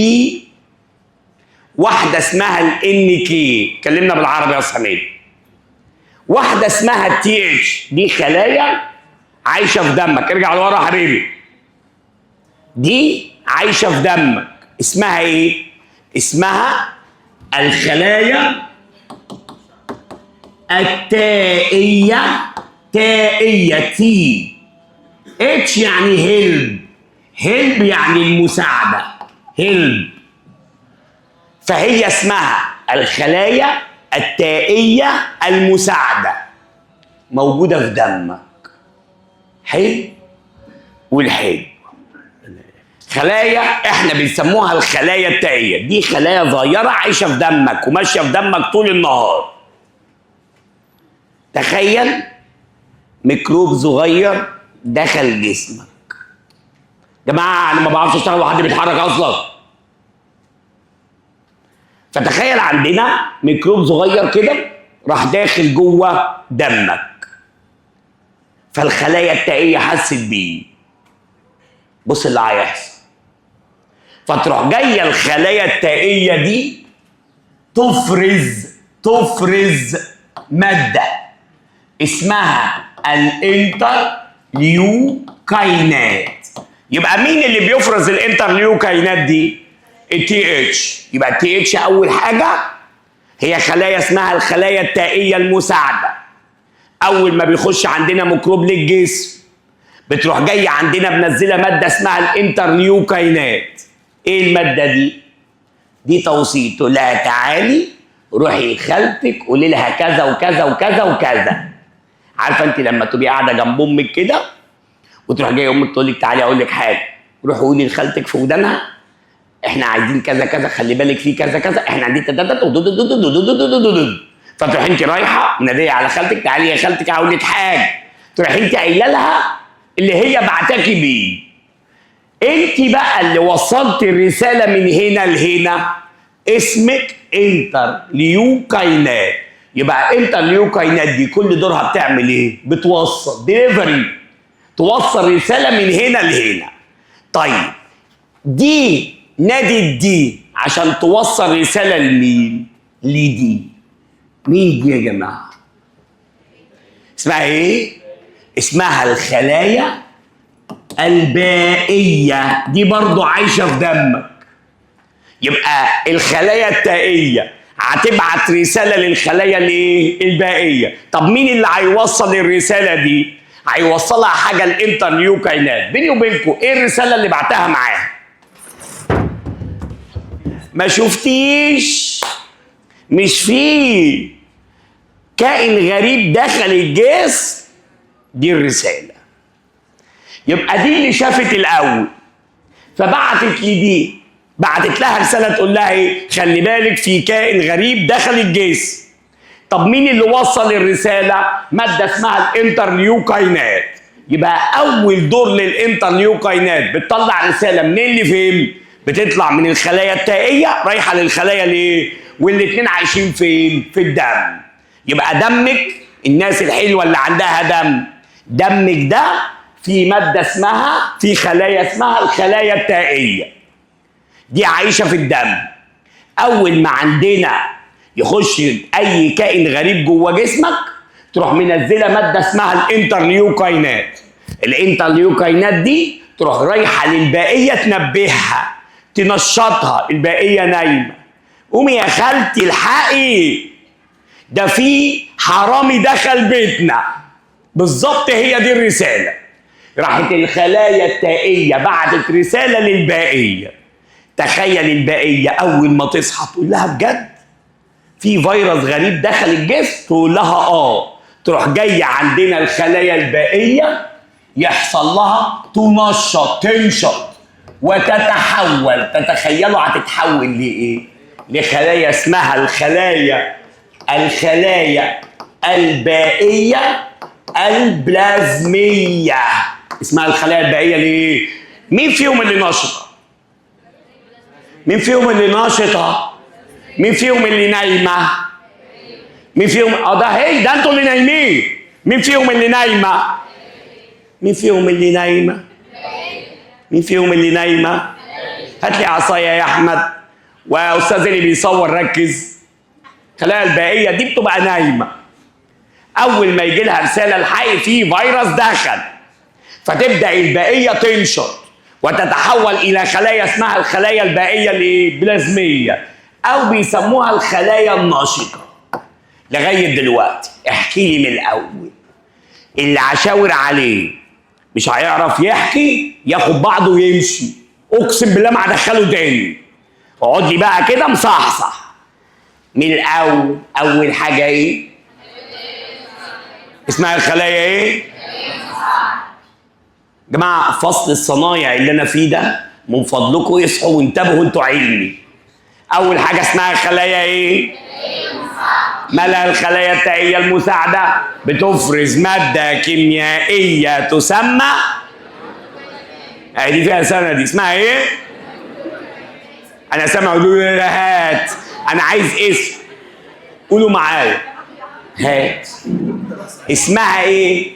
واحدة اسمها ال NK. اتكلمنا بالعربي يا حميد. واحدة اسمها TH، دي خلايا عايشه في دمك. ارجع لورا يا حبيبي. دي عايشه في دمك، اسمها ايه؟ اسمها الخلايا التائيه. تائيه، T H يعني help، help يعني المساعدة، help. فهي اسمها الخلايا التائيه المساعدة، موجودة في دمك. حلو؟ والحلو خلايا احنا بنسموها الخلايا التائيه، دي خلايا صغيرة عايشه في دمك وماشية في دمك طول النهار. تخيل ميكروب صغير دخل جسمك. جماعة انا ما بعرفش اشتغل وحد بيتحرك اصلا. فتخيل عندنا ميكروب صغير كده راح داخل جوه دمك، فالخلايا التائيه حست بيه. بص اللي هيحصل، فتروح جاية الخلايا التائيه دي تفرز مادة اسمها الانترليوكاينات. يبقى مين اللي بيفرز الانترليوكاينات دي؟ ال TH. يبقى ال TH اول حاجة هي خلايا اسمها الخلايا التائيه المساعدة. اول ما بيخش عندنا ميكروب للجسم بتروح جاية عندنا منزله مادة اسمها الانترليوكاينات. ايه المادة دي؟ دي توصيل، تقول لها تعالي روحي لخالتك قولي لها كذا وكذا وكذا وكذا. عارفه انت لما تبقي قاعدة جنب امك كده وتروح جاية امك تقول لك تعالي اقول لك حاجة، روحي قولي لخالتك في ودانها احنا عايزين كذا كذا، خلي بالك في كذا كذا، احنا عايزين. فتروح انت رايحة مناديه على خالتك، تعالي يا خالتك هقول لك حاجة. تروح انت قايله لها اللي هي بعتكي بيه. انت بقى اللي وصلت الرسالة من هنا لهنا، اسمك انترليوكاينات. يبقى انترليوكاينات دي كل دورها بتعمل ايه؟ بتوصل ديليفري، توصل رسالة من هنا لهنا. طيب دي نادت دي عشان توصل رسالة لمين؟ لدي. مين دي يا جماعة؟ اسمها ايه؟ اسمها الخلايا البائيه، دي برضو عايشه في دمك. يبقى الخلايا التائيه هتبعت رسالة للخلايا الايه؟ البائيه. طب مين اللي هيوصل الرسالة دي؟ هيوصلها حاجة الانترليوكاينات. بيني وبينكم ايه الرسالة اللي بعتها معاها؟ ما شفتيش؟ مش فيه كائن غريب دخل الجسم؟ دي الرسالة. يبقى دي اللي شافت الاول، فبعتت لدي، بعتت لها رسالة تقول لها ايه؟ خلي بالك في كائن غريب دخل الجسم. طب مين اللي وصل الرسالة؟ مادة اسمها الانترليوكاينات. يبقى اول دور للانترليوكاينات بتطلع رسالة منين لفين؟ بتطلع من الخلايا التائيه رايحة للخلايا الايه؟ والاثنين عايشين فين؟ في الدم. يبقى دمك، الناس الحلوة اللي عندها دم، دمك ده في مادة اسمها، في خلايا اسمها الخلايا التائيه، دي عايشه في الدم. اول ما عندنا يخش اي كائن غريب جوه جسمك تروح منزله مادة اسمها الانترليوكاينات. الانترليوكاينات دي تروح رايحة للبائيه تنبهها، تنشطها. البائيه نايمة، قومي يا خالتي الحقي، ده في حرامي دخل بيتنا. بالظبط هي دي الرسالة. راحت الخلايا التائيه بعتت رسالة للبائيه. تخيل البائيه اول ما تصحى تقول لها بجد في فيروس غريب دخل الجسم؟ تقول لها اه. تروح جاية عندنا الخلايا البائيه يحصل لها تنشط، تنشط وتتحول. تتخيلوا هتتحول لايه؟ لخلايا اسمها الخلايا البائيه البلازميه. اسمها الخلايا البائيه ليه؟ مين فيهم اللي نشطة؟ مين فيهم اللي نشطة؟ مين فيهم اللي نايمة؟ مين فيهم؟ ده هي ده انتوا اللي نايمين. مين فيهم اللي نايمة؟ مين فيهم اللي نايمة؟ مين فيهم اللي نايمة؟ هات لي عصاية يا احمد، واستاذ اللي بيصور ركز. الخلايا البائيه دي بتبقى نايمة، اول ما يجي لها رسالة الحقي في فيروس دخل، فتبدا البائيه تنشط وتتحول الى خلايا اسمها الخلايا البائيه البلازميه، او بيسموها الخلايا النشطه. لغاية دلوقتي احكي لي من الاول، اللي عشاور عليه مش هيعرف يحكي ياخد بعضه ويمشي، اقسم بالله ما هدخله تاني. اقعد لي بقى كده مصحصح من الاول. اول حاجة ايه؟ اسمها الخلايا ايه؟ جماعة فصل الصنايع اللي انا فيه ده من فضلكم اصحوا وانتبهوا، انتوا علمي. اول حاجة اسمها خلايا ايه؟ مالها الخلايا التائيه المساعدة؟ بتفرز مادة كيميائية تسمى، دي فيها سنة، دي اسمها ايه؟ انا سامع يقولوا هات، انا عايز اسم، قولوا معايا هات. اسمها ايه؟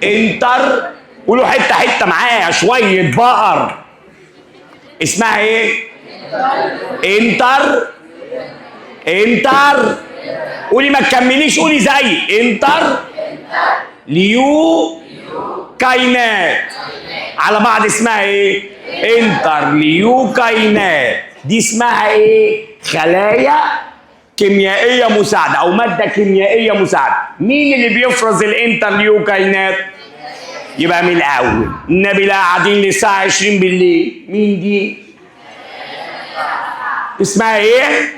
انتر، قولوا حتة حتة معايا شوية بقر. اسمها ايه؟ انتر، انتر، قولي ما تكمليش، قولي زي انتر ليو كاينات على بعض. اسمها ايه؟ انترليوكاينات. دي اسمها ايه؟ خلايا كيميائية مساعدة او مادة كيميائية مساعدة. مين اللي بيفرز الانترليوكاينات؟ يبقى من الاول النبي لا قاعدين للساعة 20 بالليل. مين دي؟ اسمها ايه؟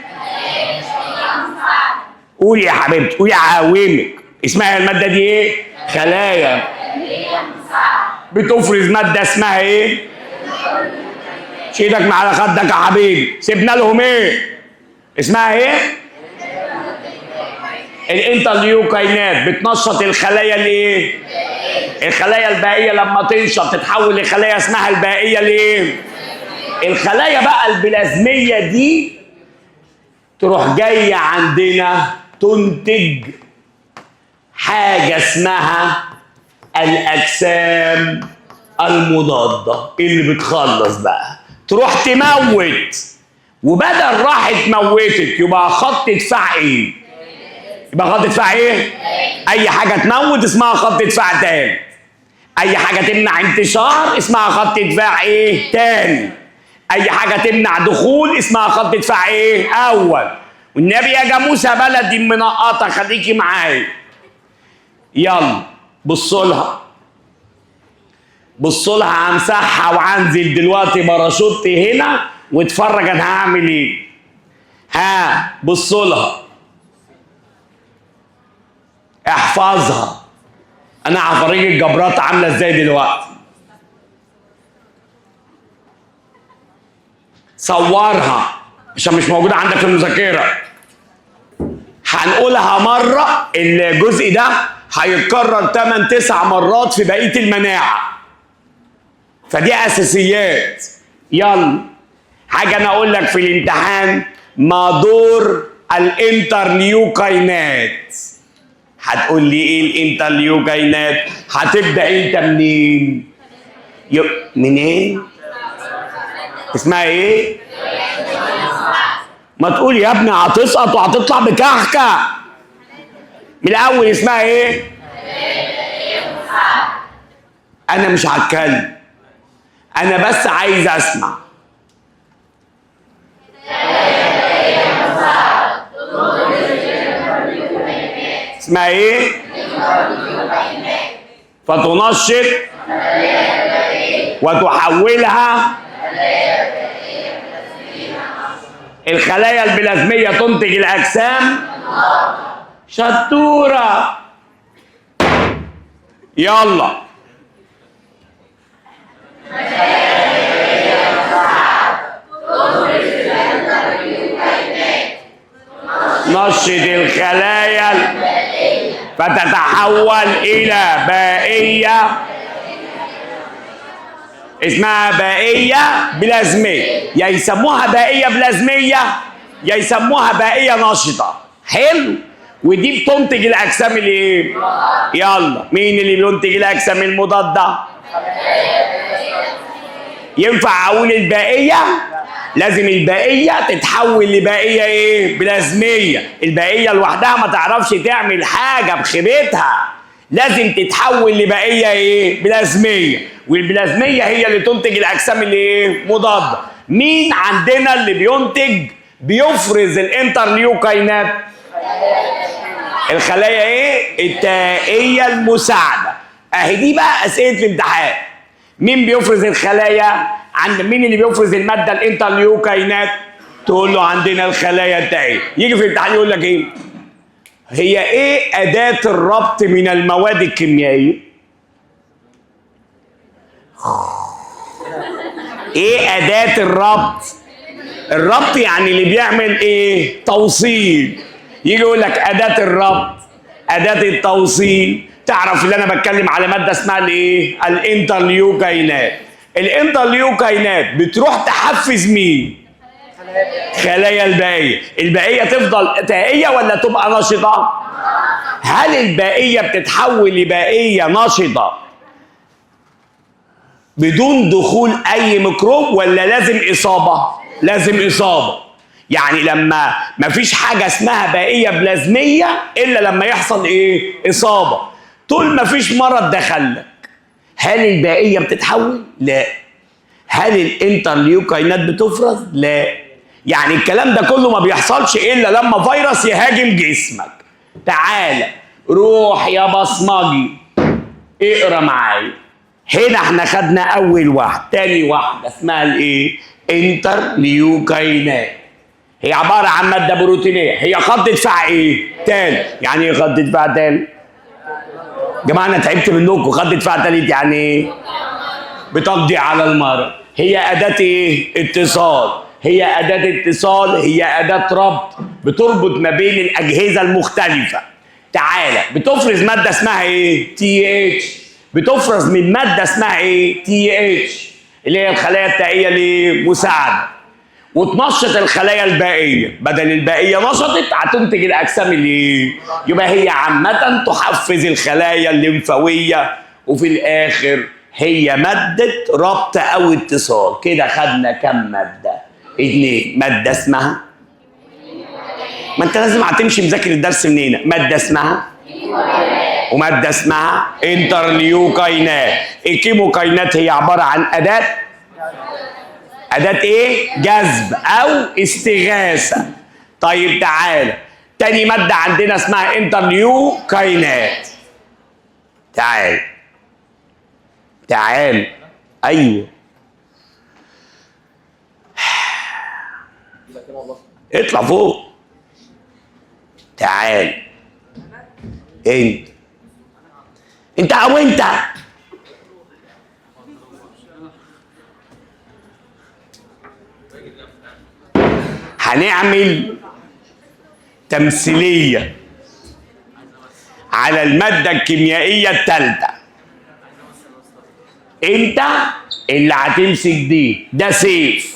قولي يا حبيبتي، قولي هقومك. اسمها المادة دي ايه؟ خلايا بتفرز مادة اسمها ايه؟ شيلك من على خدك يا حبيبي. سيبنا لهم ايه؟ اسمها ايه؟ الانترليوكاينات بتنشط الخلايا الايه؟ الخلايا البائيه لما تنشط تتحول لخلايا اسمها البائيه الايه؟ الخلايا بقى البلازميه دي تروح جاية عندنا تنتج حاجة اسمها الاجسام المضادة اللي بتخلص بقى تروح تموت. وبدل راحت موتت يبقى خط دفاع ايه؟ يبقى خط دفاع ايه؟ اي حاجة تموت اسمها خط دفاع تاني. اي حاجة تمنع انتشار اسمها خط دفاع ايه؟ تاني. اي حاجة تمنع دخول اسمها خط دفاع ايه؟ اول. والنبي يا جاموسه بلدي منقطه خليكي معايا. يلا بصوا لها، بصوا لها، همسحها وهنزل دلوقتي باراشوت هنا واتفرج انا هعمل ايه. ها بصوا لها، احفظها. انا هفرجك الجبرات عامله ازاي دلوقتي. صورها عشان مش موجودة عندك في المذاكرة. هنقولها مرة، الجزء ده هيتكرر 8 9 مرات في بقية المناعة، فدي اساسيات. يلا حاجة انا اقول لك في الامتحان، ما دور الانترليوكاينات؟ هتقول لي ايه الانترليوكاينات؟ هتبدا انت منين؟ منين؟ اسمها ايه؟ ما تقول يا ابني هتسقط وهتطلع بكحكه. من الاول اسمها ايه؟ انا مش هتكلم، انا بس عايز اسمع. اسمها ايه؟ فتنشط وتحولها الخلايا البلازمية تنتج الأجسام. شطورة. يلا نشط الخلايا فتتحول إلى بائية اسمها بائية بلازمية. يا يسموها بائية بلازمية يا يسموها بائية نشطة. حلو. ودي بتنتج الأجسام اللي ايه؟ يلا مين اللي بينتج الأجسام المضادة؟ ينفع أقول البائية؟ لازم البائية تتحول لبائية ايه؟ بلازمية. البائية لوحدها ما تعرفش تعمل حاجة بخيبتها، لازم تتحول لبائية ايه؟ بلازمية. والبلازمية هي اللي تنتج الأجسام اللي ايه؟ مضادة. مين عندنا اللي بينتج بيفرز الانترليوكاينات؟ الخلايا ايه؟ التائية المساعدة. اهي دي بقى أسئلة الامتحان. مين بيفرز الخلايا؟ عند مين اللي بيفرز المادة الانترليوكاينات؟ تقول له عندنا الخلايا التائية. يجي في الامتحان يقول لك ايه؟ هي ايه أداة الربط من المواد الكيميائية؟ ايه أداة الربط؟ الربط يعني اللي بيعمل ايه؟ توصيل. يجي يقول لك أداة الربط، أداة التوصيل. تعرف اللي انا بتكلم على مادة اسمها الايه؟ الانترليوكاينات. الانترليوكاينات بتروح تحفز مين؟ خلايا البائية. البائية تفضل تائية ولا تبقى نشطة؟ هل البائية بتتحول لبائية نشطة بدون دخول أي ميكروب ولا لازم إصابة؟ لازم إصابة. يعني لما مفيش حاجة اسمها بائية بلازمية إلا لما يحصل إيه؟ إصابة. طول ما فيش مرض دخلك هل البائية بتتحول؟ لا. هل الانترليوكاينات بتفرز؟ لا. يعني الكلام ده كله ما بيحصلش الا لما فيروس يهاجم جسمك. تعالى روح يا بصمجي اقرا معايا. هنا احنا خدنا اول واحدة، تاني واحدة اسمها الايه؟ انترليوكاينات. هي عبارة عن مادة بروتينيه، هي خط دفاع ايه؟ تاني. يعني ايه خط دفاع تاني؟ جماعة انا تعبت منكم. خط دفاع تالت يعني ايه؟ بتقضي على المرض. هي اداه ايه؟ اتصال. هي اداه اتصال، هي اداه ربط، بتربط ما بين الاجهزة المختلفة. تعالى، بتفرز مادة اسمها ايه؟ TH. بتفرز من مادة اسمها ايه؟ TH، اللي هي الخلايا التائيه لمساعده، وتنشط الخلايا البائيه. بدل البائيه نشطت هتنتج الاجسام اللي، يبقى هي عامة تحفز الخلايا الليمفاويه، وفي الاخر هي مادة ربط او اتصال. كده خدنا كم مادة؟ 2. مادة اسمها، ما انت لازم هتمشي مذاكر الدرس منين. مادة اسمها ومادة اسمها انترليوكاينات. الكيموكاينات هي عبارة عن اداه ايه؟ جذب او استغاثة. طيب تعالى، تاني مادة عندنا اسمها انترليوكاينات. تعال تعال، ايوه اطلع فوق. تعال انت انت او انت. هنعمل تمثيلية على المادة الكيميائية الثالثة. انت اللي هتمسك دي، ده سيف.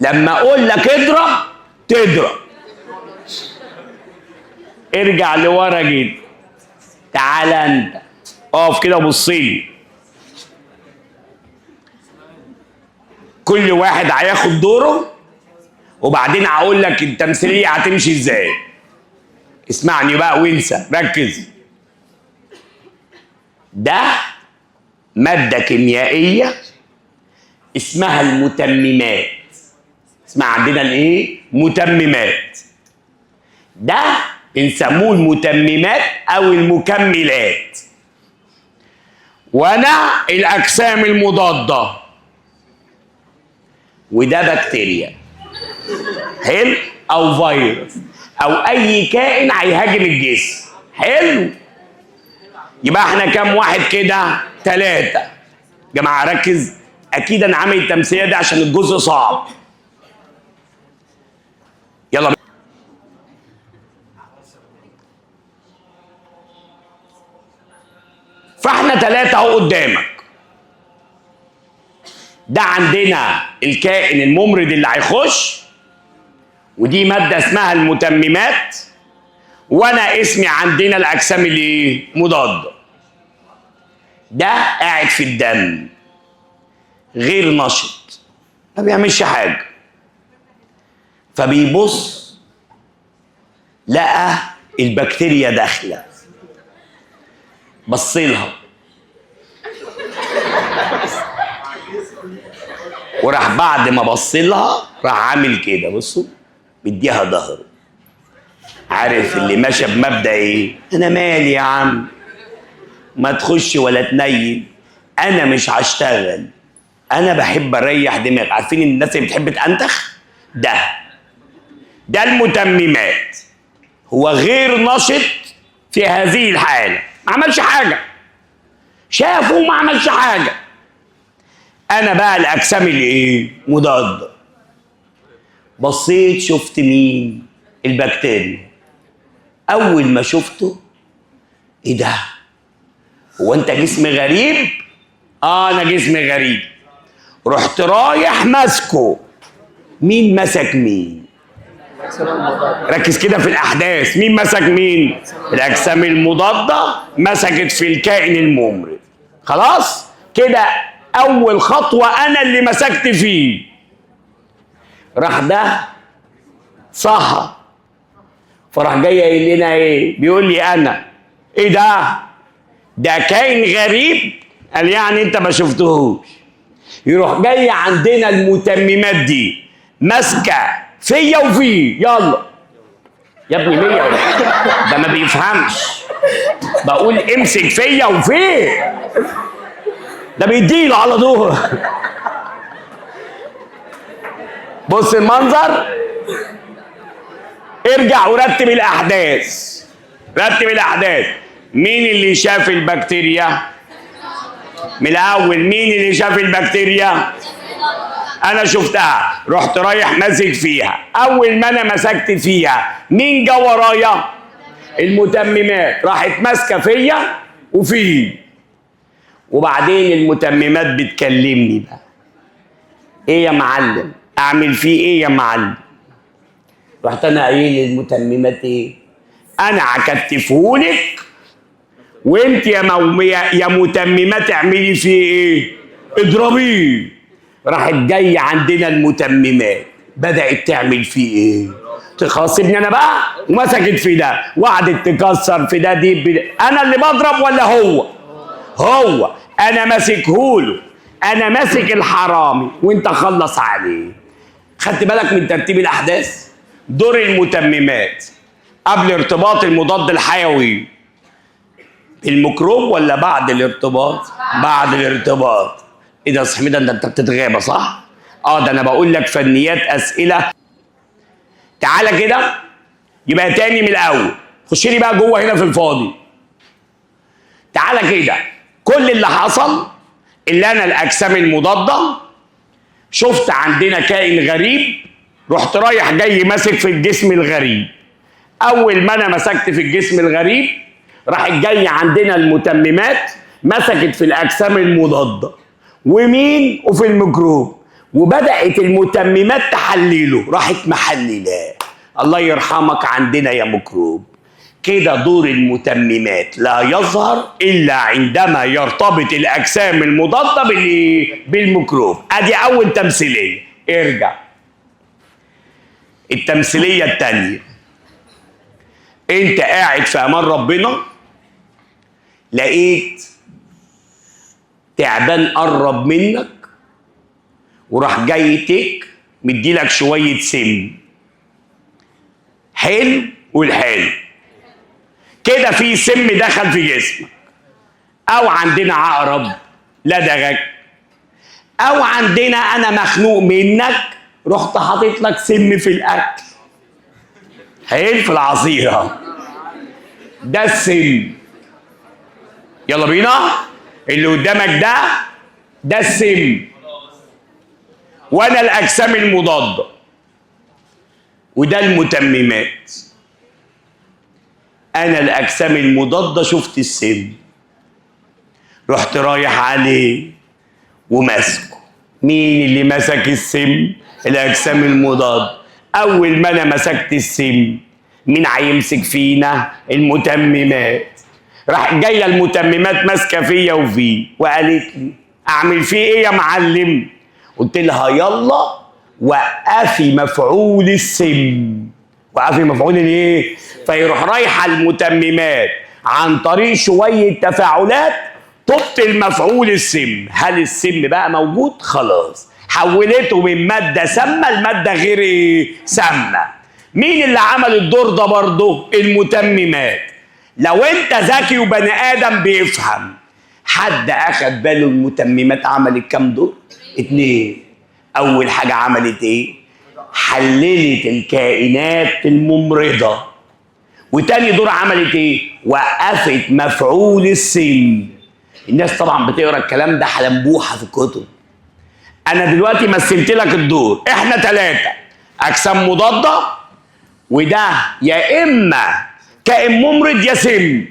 لما اقول لك اضرب تضرب. ارجع لورا جدا. تعالى انت اقف كده وبص لي. كل واحد هياخد دوره، وبعدين هقول لك التمثيلية هتمشي ازاي. اسمعني بقى وانسى، ركز. ده مادة كيميائية اسمها المتممات. اسمها عندنا الايه؟ متممات. ده بنسموه المتممات او المكملات. وانا الاجسام المضادة، وده بكتيريا، حلو، او فيروس او اي كائن هيهاجم الجسم. حلو. يبقى احنا كام واحد كده؟ 3. جماعة ركز، اكيد انا عامل التمثيلية دي عشان الجزء صعب. يلا. فاحنا 3 اهو قدامك. ده عندنا الكائن الممرض اللي هيخش، ودي مادة اسمها المتممات، وانا اسمي عندنا الاجسام اللي مضادة. ده قاعد في الدم غير نشط، ما بيعملش حاجة. فبيبص لقى البكتيريا داخله، بص لها وراح بعد ما بص لها راح عامل كده، بصوا مديها ظهره. عارف اللي ماشي بمبدأ ايه؟ انا مالي يا عم، ما تخش ولا تنيل، انا مش هشتغل، انا بحب اريح دماغي. عارفين الناس اللي بتحب تأنتخ؟ ده المتممات. هو غير نشط في هذه الحالة، ما عملش حاجة، شافه ما عملش حاجة. انا بقى الاجسام اللي ايه؟ مضادة. بصيت شفت مين؟ البكتيريا. اول ما شفته، ايه ده؟ هو انت جسم غريب؟ اه انا جسم غريب. رحت رايح ماسكه. مين مسك مين؟ ركز كده في الاحداث. مين مسك مين؟ الاجسام المضادة مسكت في الكائن الممرض. خلاص كده اول خطوة انا اللي مسكت فيه. راح ده صح، فراح جاي قايل لنا ايه؟ بيقول لي انا ايه ده؟ ده كائن غريب؟ قال يعني انت ما شفتهوش. يروح جاي عندنا المتممات دي ماسكه فيا وفيه. يلا يا ابني مية، ده ما بيفهمش. بقول امسك فيا وفيه، ده بيديله على طول. بص المنظر. ارجع ورتب الاحداث، رتب الاحداث. مين اللي شاف البكتيريا؟ من الاول مين اللي شاف البكتيريا؟ انا شفتها، رحت رايح ماسك فيها. اول ما انا مسكت فيها مين جا ورايا؟ المتممات، راحت ماسكه فيا وفيه. وبعدين المتممات بتكلمني بقى، ايه يا معلم؟ اعمل فيه ايه يا معلم؟ رحت انا قايل للمتممات ايه؟ انا هكتفهولك وانت يا متممات اعملي فيه ايه؟ اضربيه. راحت جاية عندنا المتممات بدات تعمل فيه ايه؟ خلاص سيبني انا بقى، ومسكت في ده وقعدت تكسر في ده. دي انا اللي بضرب ولا هو؟ هو انا ماسكهوله، انا ماسك الحرامي وانت خلص عليه. خدت بالك من ترتيب الاحداث؟ دور المتممات قبل ارتباط المضاد الحيوي بالميكروب ولا بعد الارتباط؟ بعد الارتباط. ايه ده يا حميده، انت بتتغابى صح؟ ده انا بقول لك فنيات اسئلة. تعالى كده يبقى تاني من الاول، خش لي بقى جوه هنا في الفاضي. تعالى كده، كل اللي حصل اللي انا الاجسام المضادة شفت عندنا كائن غريب، رحت رايح جاي ماسك في الجسم الغريب. اول ما انا مسكت في الجسم الغريب راحت جاي عندنا المتممات مسكت في الاجسام المضادة ومين؟ وفي الميكروب، وبدات المتممات تحلله، راحت محللاه. الله يرحمك عندنا يا ميكروب. كده دور المتممات لا يظهر الا عندما يرتبط الاجسام المضادة بالميكروب. ادي اول تمثيلية. ارجع التمثيلية الثانية. انت قاعد في امان ربنا، لقيت تعبان قرب منك وراح جاي تك مديلك شوية سم. حلو والحلو كده، في سم دخل في جسمك، او عندنا عقرب لدغك، او عندنا انا مخنوق منك رحت حاطط لك سم في الاكل. حلو، في العصيره ده السم. يلا بينا، اللي قدامك ده السم، وانا الاجسام المضادة، وده المتممات. انا الاجسام المضادة شفت السم، رحت رايح عليه وماسكه. مين اللي مسك السم؟ الاجسام المضادة. اول ما انا مسكت السم مين هيمسك فينا؟ المتممات. راح جاية المتممات ماسكه فيا وفيه وقالت لي اعمل فيه ايه يا معلم؟ قلت لها يلا وقفي مفعول السم. وقفي مفعول الايه؟ فيروح رايحة المتممات عن طريق شوية تفاعلات تبطل مفعول السم. هل السم بقى موجود؟ خلاص، حولته من مادة سامة لمادة غير سامة. مين اللي عمل الدور ده برضه؟ المتممات. لو انت ذكي وبني ادم بيفهم، حد اخد باله المتممات عملت كام دور؟ 2. اول حاجة عملت ايه؟ حللت الكائنات الممرضة. وتاني دور عملت ايه؟ وقفت مفعول السم. الناس طبعا بتقرا الكلام ده حلمبوحه في الكتب. انا دلوقتي مثلت لك الدور، احنا 3 اجسام مضادة، وده يا اما كائن ممرض يا سم،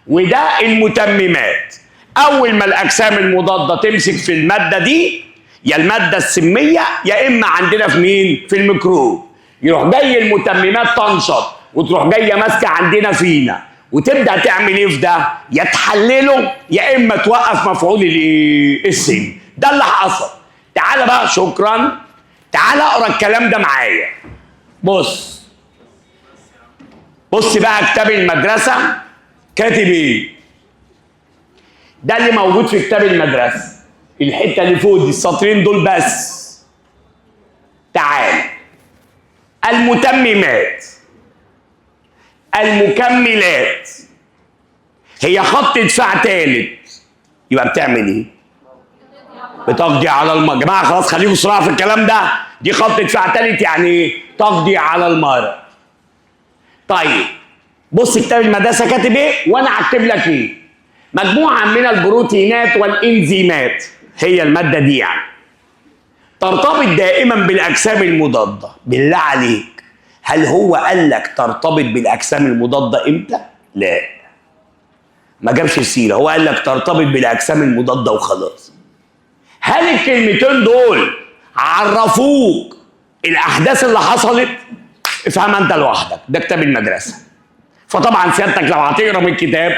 وده المتممات. اول ما الاجسام المضادة تمسك في المادة دي، يا المادة السمية يا اما عندنا في مين؟ في الميكروب، يروح جاي المتممات تنشط وتروح جاية ماسكه عندنا فينا وتبدا تعمل ايه في ده؟ يا تحلله يا اما توقف مفعول الايه؟ السم. ده اللي حصل. تعالى بقى، شكرا، تعالى اقرا الكلام ده معايا. بص بص بقى كتاب المدرسة كاتب ايه؟ ده اللي موجود في كتاب المدرسة، الحتة اللي فوق دي، السطرين دول بس. تعال، المتممات المكملات هي خط دفاع ثالث، يبقى بتعمل ايه؟ بتقضي على المرض. يا جماعة خلاص خليكم صراحة في الكلام ده، دي خط دفاع ثالث يعني ايه؟ تقضي على المرض. طيب بص كتاب المدرسة كاتب ايه وانا هكتب لك ايه. مجموعة من البروتينات والإنزيمات، هي المادة دي يعني ترتبط دائما بالأجسام المضادة. بالله عليك، هل هو قال لك ترتبط بالأجسام المضادة إمتى؟ لا، ما جابش السيرة، هو قال لك ترتبط بالأجسام المضادة وخلاص. هل الكلمتين دول عرفوك الأحداث اللي حصلت؟ افهمها أنت لوحدك، ده كتاب المدرسة. فطبعا سيادتك لو هتقرا من الكتاب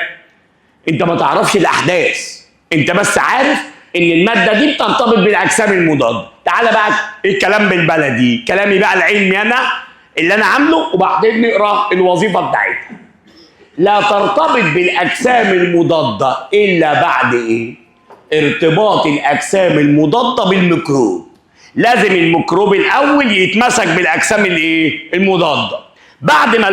انت ما تعرفش الاحداث، انت بس عارف ان المادة دي بترتبط بالاجسام المضادة. تعالى بقى الكلام بالبلدي، كلامي بقى العلمي انا اللي انا عامله، وبعدين نقرا الوظيفة بتاعتها. لا ترتبط بالاجسام المضادة الا بعد ايه؟ ارتباط الاجسام المضادة بالميكروب. لازم الميكروب الاول يتمسك بالاجسام الايه؟ المضادة. بعد ما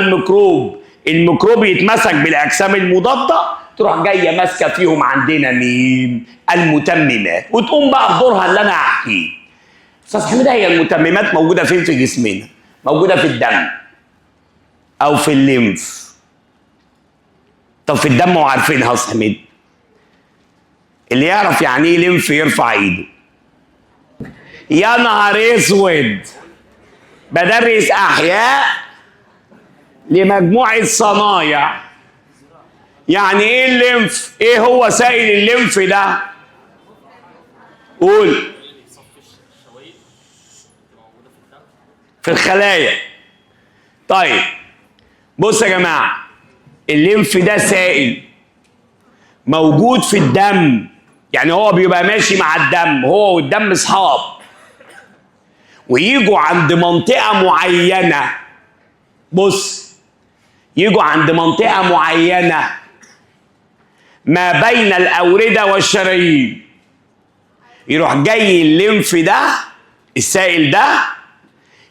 الميكروب يتمسك بالاجسام المضادة، تروح جاية ماسكه فيهم عندنا مين؟ المتممات، وتقوم بقى بدورها اللي انا هحكيه. استاذ حميد، هي المتممات موجودة فين في جسمنا؟ موجودة في الدم او في ال lymph. طب في الدم وعارفينها يا استاذ حميد. اللي يعرف يعني ايه lymph يرفع ايده. يا نهار اسود، بدرس احياء لمجموعة صنايع. يعني ايه ال lymph؟ ايه هو سائل ال lymph ده؟ قول. في الخلايا. طيب بص يا جماعة، ال lymph ده سائل موجود في الدم، يعني هو بيبقى ماشي مع الدم، هو والدم اصحاب، ويجوا عند منطقة معينة. بص، يجوا عند منطقة معينة ما بين الأوردة والشرايين، يروح جاي ال lymph ده السائل ده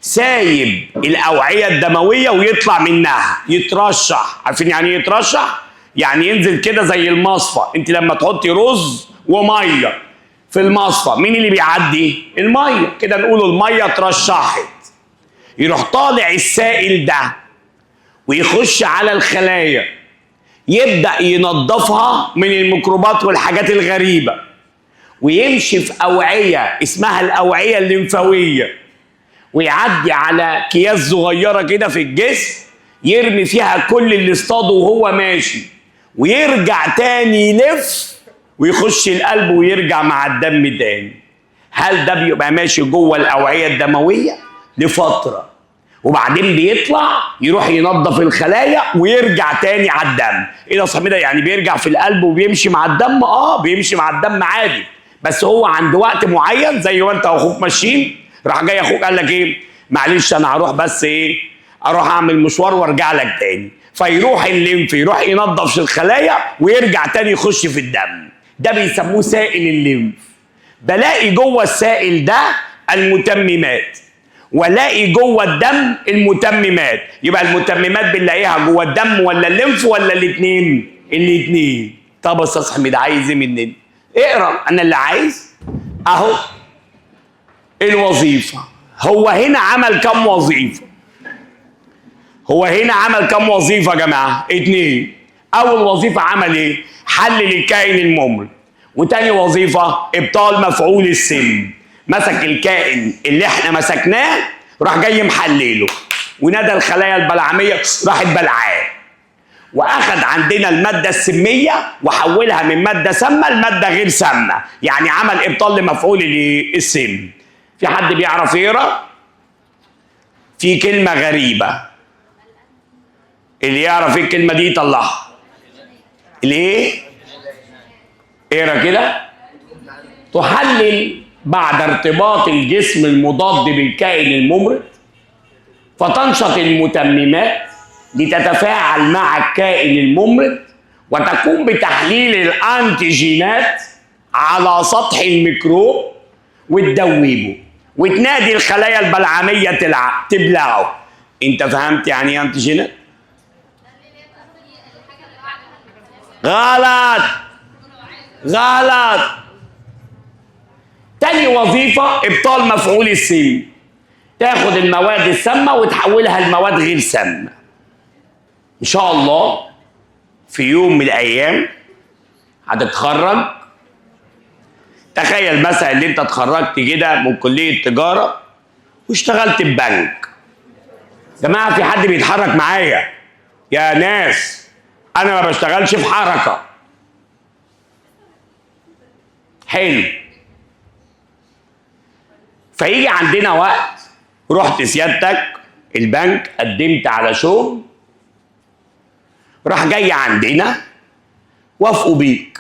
سايب الأوعية الدموية ويطلع منها، يترشح. عارفين يعني ايه يترشح؟ يعني ينزل كده زي المصفى. انت لما تحطي رز ومية في المصفى، مين اللي بيعدي؟ المية. كده نقول المية اترشحت. يروح طالع السائل ده ويخش على الخلايا، يبدأ ينظفها من الميكروبات والحاجات الغريبة، ويمشي في أوعية اسمها الأوعية الليمفاوية، ويعدي على أكياس صغيرة كده في الجسم يرمي فيها كل اللي اصطاده وهو ماشي، ويرجع تاني يلف ويخش القلب ويرجع مع الدم تاني. هل ده بيبقى ماشي جوه الأوعية الدموية لفترة، وبعدين بيطلع يروح ينظف الخلايا ويرجع تاني على الدم. ايه ده صاحبي ده؟ يعني بيرجع في القلب وبيمشي مع الدم؟ اه بيمشي مع الدم عادي، بس هو عند وقت معين زي ما انت واخوك ماشيين، راح جاي اخوك قال لك ايه؟ معلش انا هروح بس ايه، اروح اعمل مشوار وارجع لك تاني. فيروح ال lymph يروح ينظف الخلايا ويرجع تاني يخش في الدم. ده بيسموه سائل ال lymph. بلاقي جوه السائل ده المتممات، ولاقي جوه الدم المتممات. يبقى المتممات بنلاقيها جوه الدم ولا ال lymph ولا الاثنين؟ الاثنين. طب استاذ حميد عايز ايه مننا؟ اقرا، انا اللي عايز اهو الوظيفة. هو هنا عمل كم وظيفة؟ هو هنا عمل كم وظيفة يا جماعة؟ اتنين. اول وظيفة عمل ايه؟ حلل الكائن الممرض. وتاني وظيفة ابطال مفعول السم. مسك الكائن اللي احنا مسكناه راح جاي محلله، ونادى الخلايا البلعميه راحت بلعاه، واخد عندنا المادة السمية وحولها من مادة سامة لمادة غير سامة، يعني عمل ابطال لمفعول السم. في حد بيعرف يقرا؟ في كلمة غريبة، اللي يعرف ايه الكلمة دي يطلعها. ليه؟ اقرا كده. تحلل بعد ارتباط الجسم المضاد بالكائن الممرض، فتنشط المتممات لتتفاعل مع الكائن الممرض وتقوم بتحليل الانتيجينات على سطح الميكروب وتدوبه، وتنادي الخلايا البلعمية تبلعه. انت فهمت يعني ايه انتيجينات؟ غلط غلط. تاني وظيفة ابطال مفعول السم. تاخد المواد السامة وتحولها لمواد غير سامة. ان شاء الله في يوم من الايام هتتخرج. تخيل مثلا ان انت اتخرجت كده من كليه تجارة واشتغلت في بنك. جماعة في حد بيتحرك معايا؟ يا ناس انا ما بشتغلش في حركة. حلو. فيجي عندنا وقت رحت سيادتك البنك، قدمت على شغل، راح جاي عندنا وافقوا بيك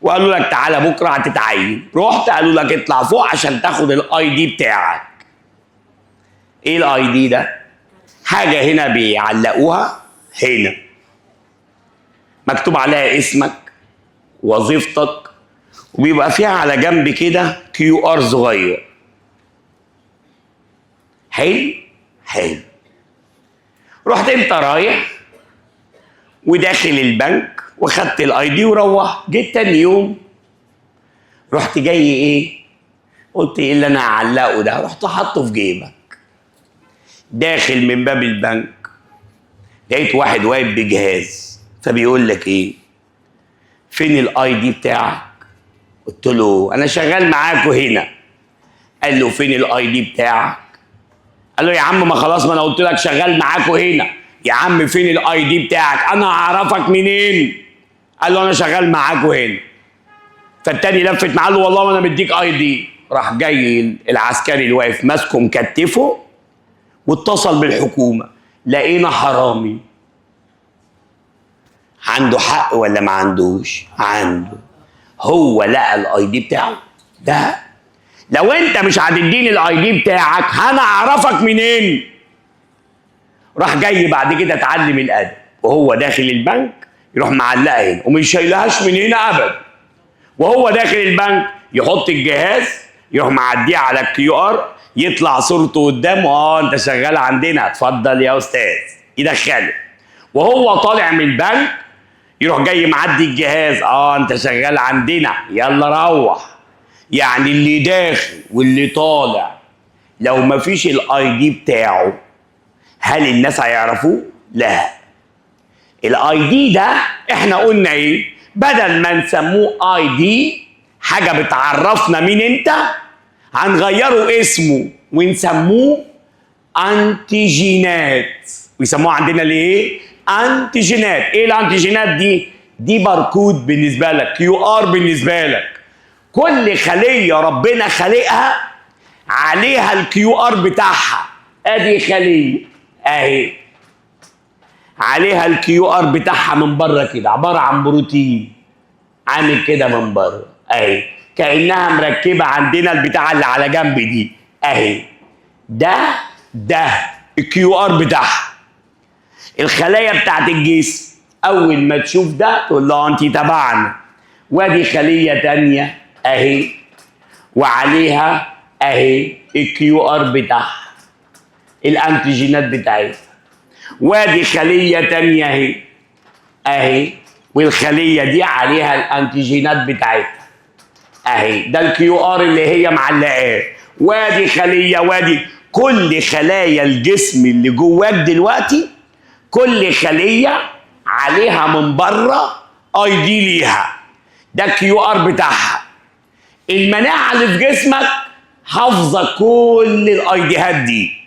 وقالوا لك تعالى بكره هتتعين. رحت قالوا لك اطلع فوق عشان تاخد ال ID بتاعك. ايه ال ID ده؟ حاجة هنا بيعلقوها هنا مكتوب عليها اسمك وظيفتك، وبيبقى فيها على جنب كده QR صغير. حلو حلو. رحت انت رايح وداخل البنك وخدت ال ID وروحت. جيت تاني يوم رحت جاي ايه؟ قلت ايه اللي انا هعلقه ده؟ رحت حاطه في جيبك. داخل من باب البنك لقيت واحد واقف بجهاز، فبيقول لك ايه؟ فين ال ID بتاعك؟ قلت له انا شغال معاكوا هنا. قال له فين ال ID بتاعك؟ قال له يا عم ما خلاص، ما انا قلت لك شغال معاكوا هنا. يا عم فين ال ID بتاعك؟ انا اعرفك منين؟ قال له انا شغال معاكوا هنا. فالتاني لفت معاه، قال له والله ما انا مديك ID. راح جاي العسكري اللي واقف ماسكه مكتفه واتصل بالحكومة، لقينا حرامي. عنده حق ولا ما عندوش؟ عنده. هو لقى ال ID بتاعه ده. لو انت مش هتديني ال ID بتاعك انا اعرفك منين؟ راح جاي بعد كده اتعلم الادب، وهو داخل البنك يروح معلقها هنا ومش شايلهاش من هنا ابدا. وهو داخل البنك يحط الجهاز، يروح معدية على ال QR، يطلع صورته قدامه، انت شغال عندنا، اتفضل يا استاذ، يدخله. وهو طالع من البنك يروح جاي معدي الجهاز، انت شغال عندنا، يلا روح. يعني اللي داخل واللي طالع لو مفيش ال ID بتاعه هل الناس هيعرفوه؟ لا. ال ID ده احنا قلنا ايه؟ بدل ما نسموه ID حاجة بتعرفنا مين انت، هنغيره اسمه ونسموه انتيجينات. ويسموه عندنا ليه؟ انتيجينات. ايه الانتيجينات دي؟ دي باركود بالنسبة لك، QR بالنسبة لك. كل خليه ربنا خلقها عليها ال QR بتاعها. ادي خليه اهي عليها ال QR بتاعها من بره كده، عبارة عن بروتين عامل كده من بره اهي، كانها مركبة عندنا البتاعه اللي على جنب دي اهي. ده ال QR بتاعها. الخلايا بتاعت الجسم اول ما تشوف ده تقول له انت تبعنا. وادي خليه تانية اهي وعليها اهي ال QR بتاعها، الانتيجينات بتاعتها. وادي خليه تانية اهي اهي، والخليه دي عليها الانتيجينات بتاعتها اهي، ده ال QR اللي هي معلقاه. وادي خليه، وادي كل خلايا الجسم اللي جواك دلوقتي كل خليه عليها من بره ID ليها، ده ال QR بتاعها. المناعة اللي في جسمك حافظه كل ال ID هات دي.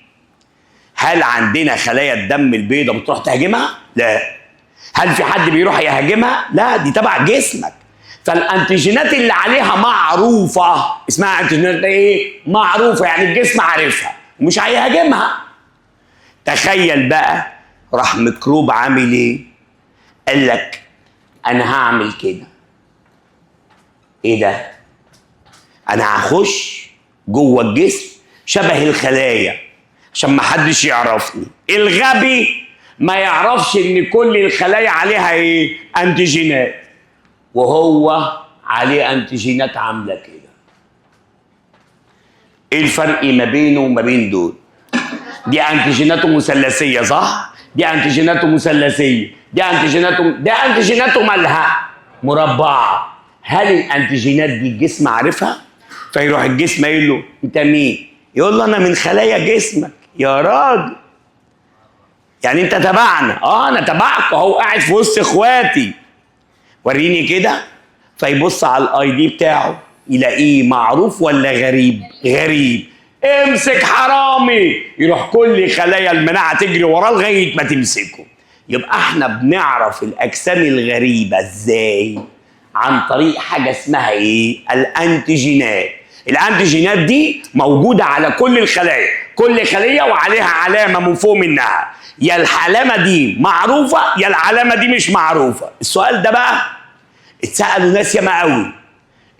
هل عندنا خلايا الدم البيضاء بتروح تهاجمها؟ لا. هل في حد بيروح يهاجمها؟ لا، دي تبع جسمك. فالانتيجينات اللي عليها معروفة، اسمها انتيجينات ايه؟ معروفة، يعني الجسم عارفها ومش هيهاجمها. تخيل بقى راح ميكروب عامل ايه؟ قال لك انا هعمل كده. ايه ده؟ انا هخش جوه الجسم شبه الخلايا عشان ما حدش يعرفني. الغبي ما يعرفش ان كل الخلايا عليها ايه؟ انتيجينات، وهو عليه انتيجينات عامله كده. ايه الفرق ما بينه وما بين دول؟ دي انتيجيناته مثلثيه صح؟ دي انتيجيناته مثلثيه، دي انتيجيناته، ده انتيجيناته مالها؟ مربعه. هل الانتيجينات دي الجسم عارفها؟ فيروح الجسم يقول له انت مين؟ يقول له انا من خلايا جسمك يا راجل، يعني انت تبعنا. انا تبعك اهو، قاعد في وسط اخواتي. وريني كده. فيبص على ال ID بتاعه يلاقيه معروف ولا غريب؟ غريب. امسك حرامي، يروح كل خلايا المناعة تجري وراه لغاية ما تمسكه. يبقى احنا بنعرف الاجسام الغريبة ازاي؟ عن طريق حاجة اسمها ايه؟ الانتيجينات. الانتيجينات دي موجودة على كل الخلايا، كل خليه وعليها علامة من فوق منها، يا العلامة دي معروفة يا العلامة دي مش معروفة. السؤال ده بقى اتسالوا ناس ياما قوي،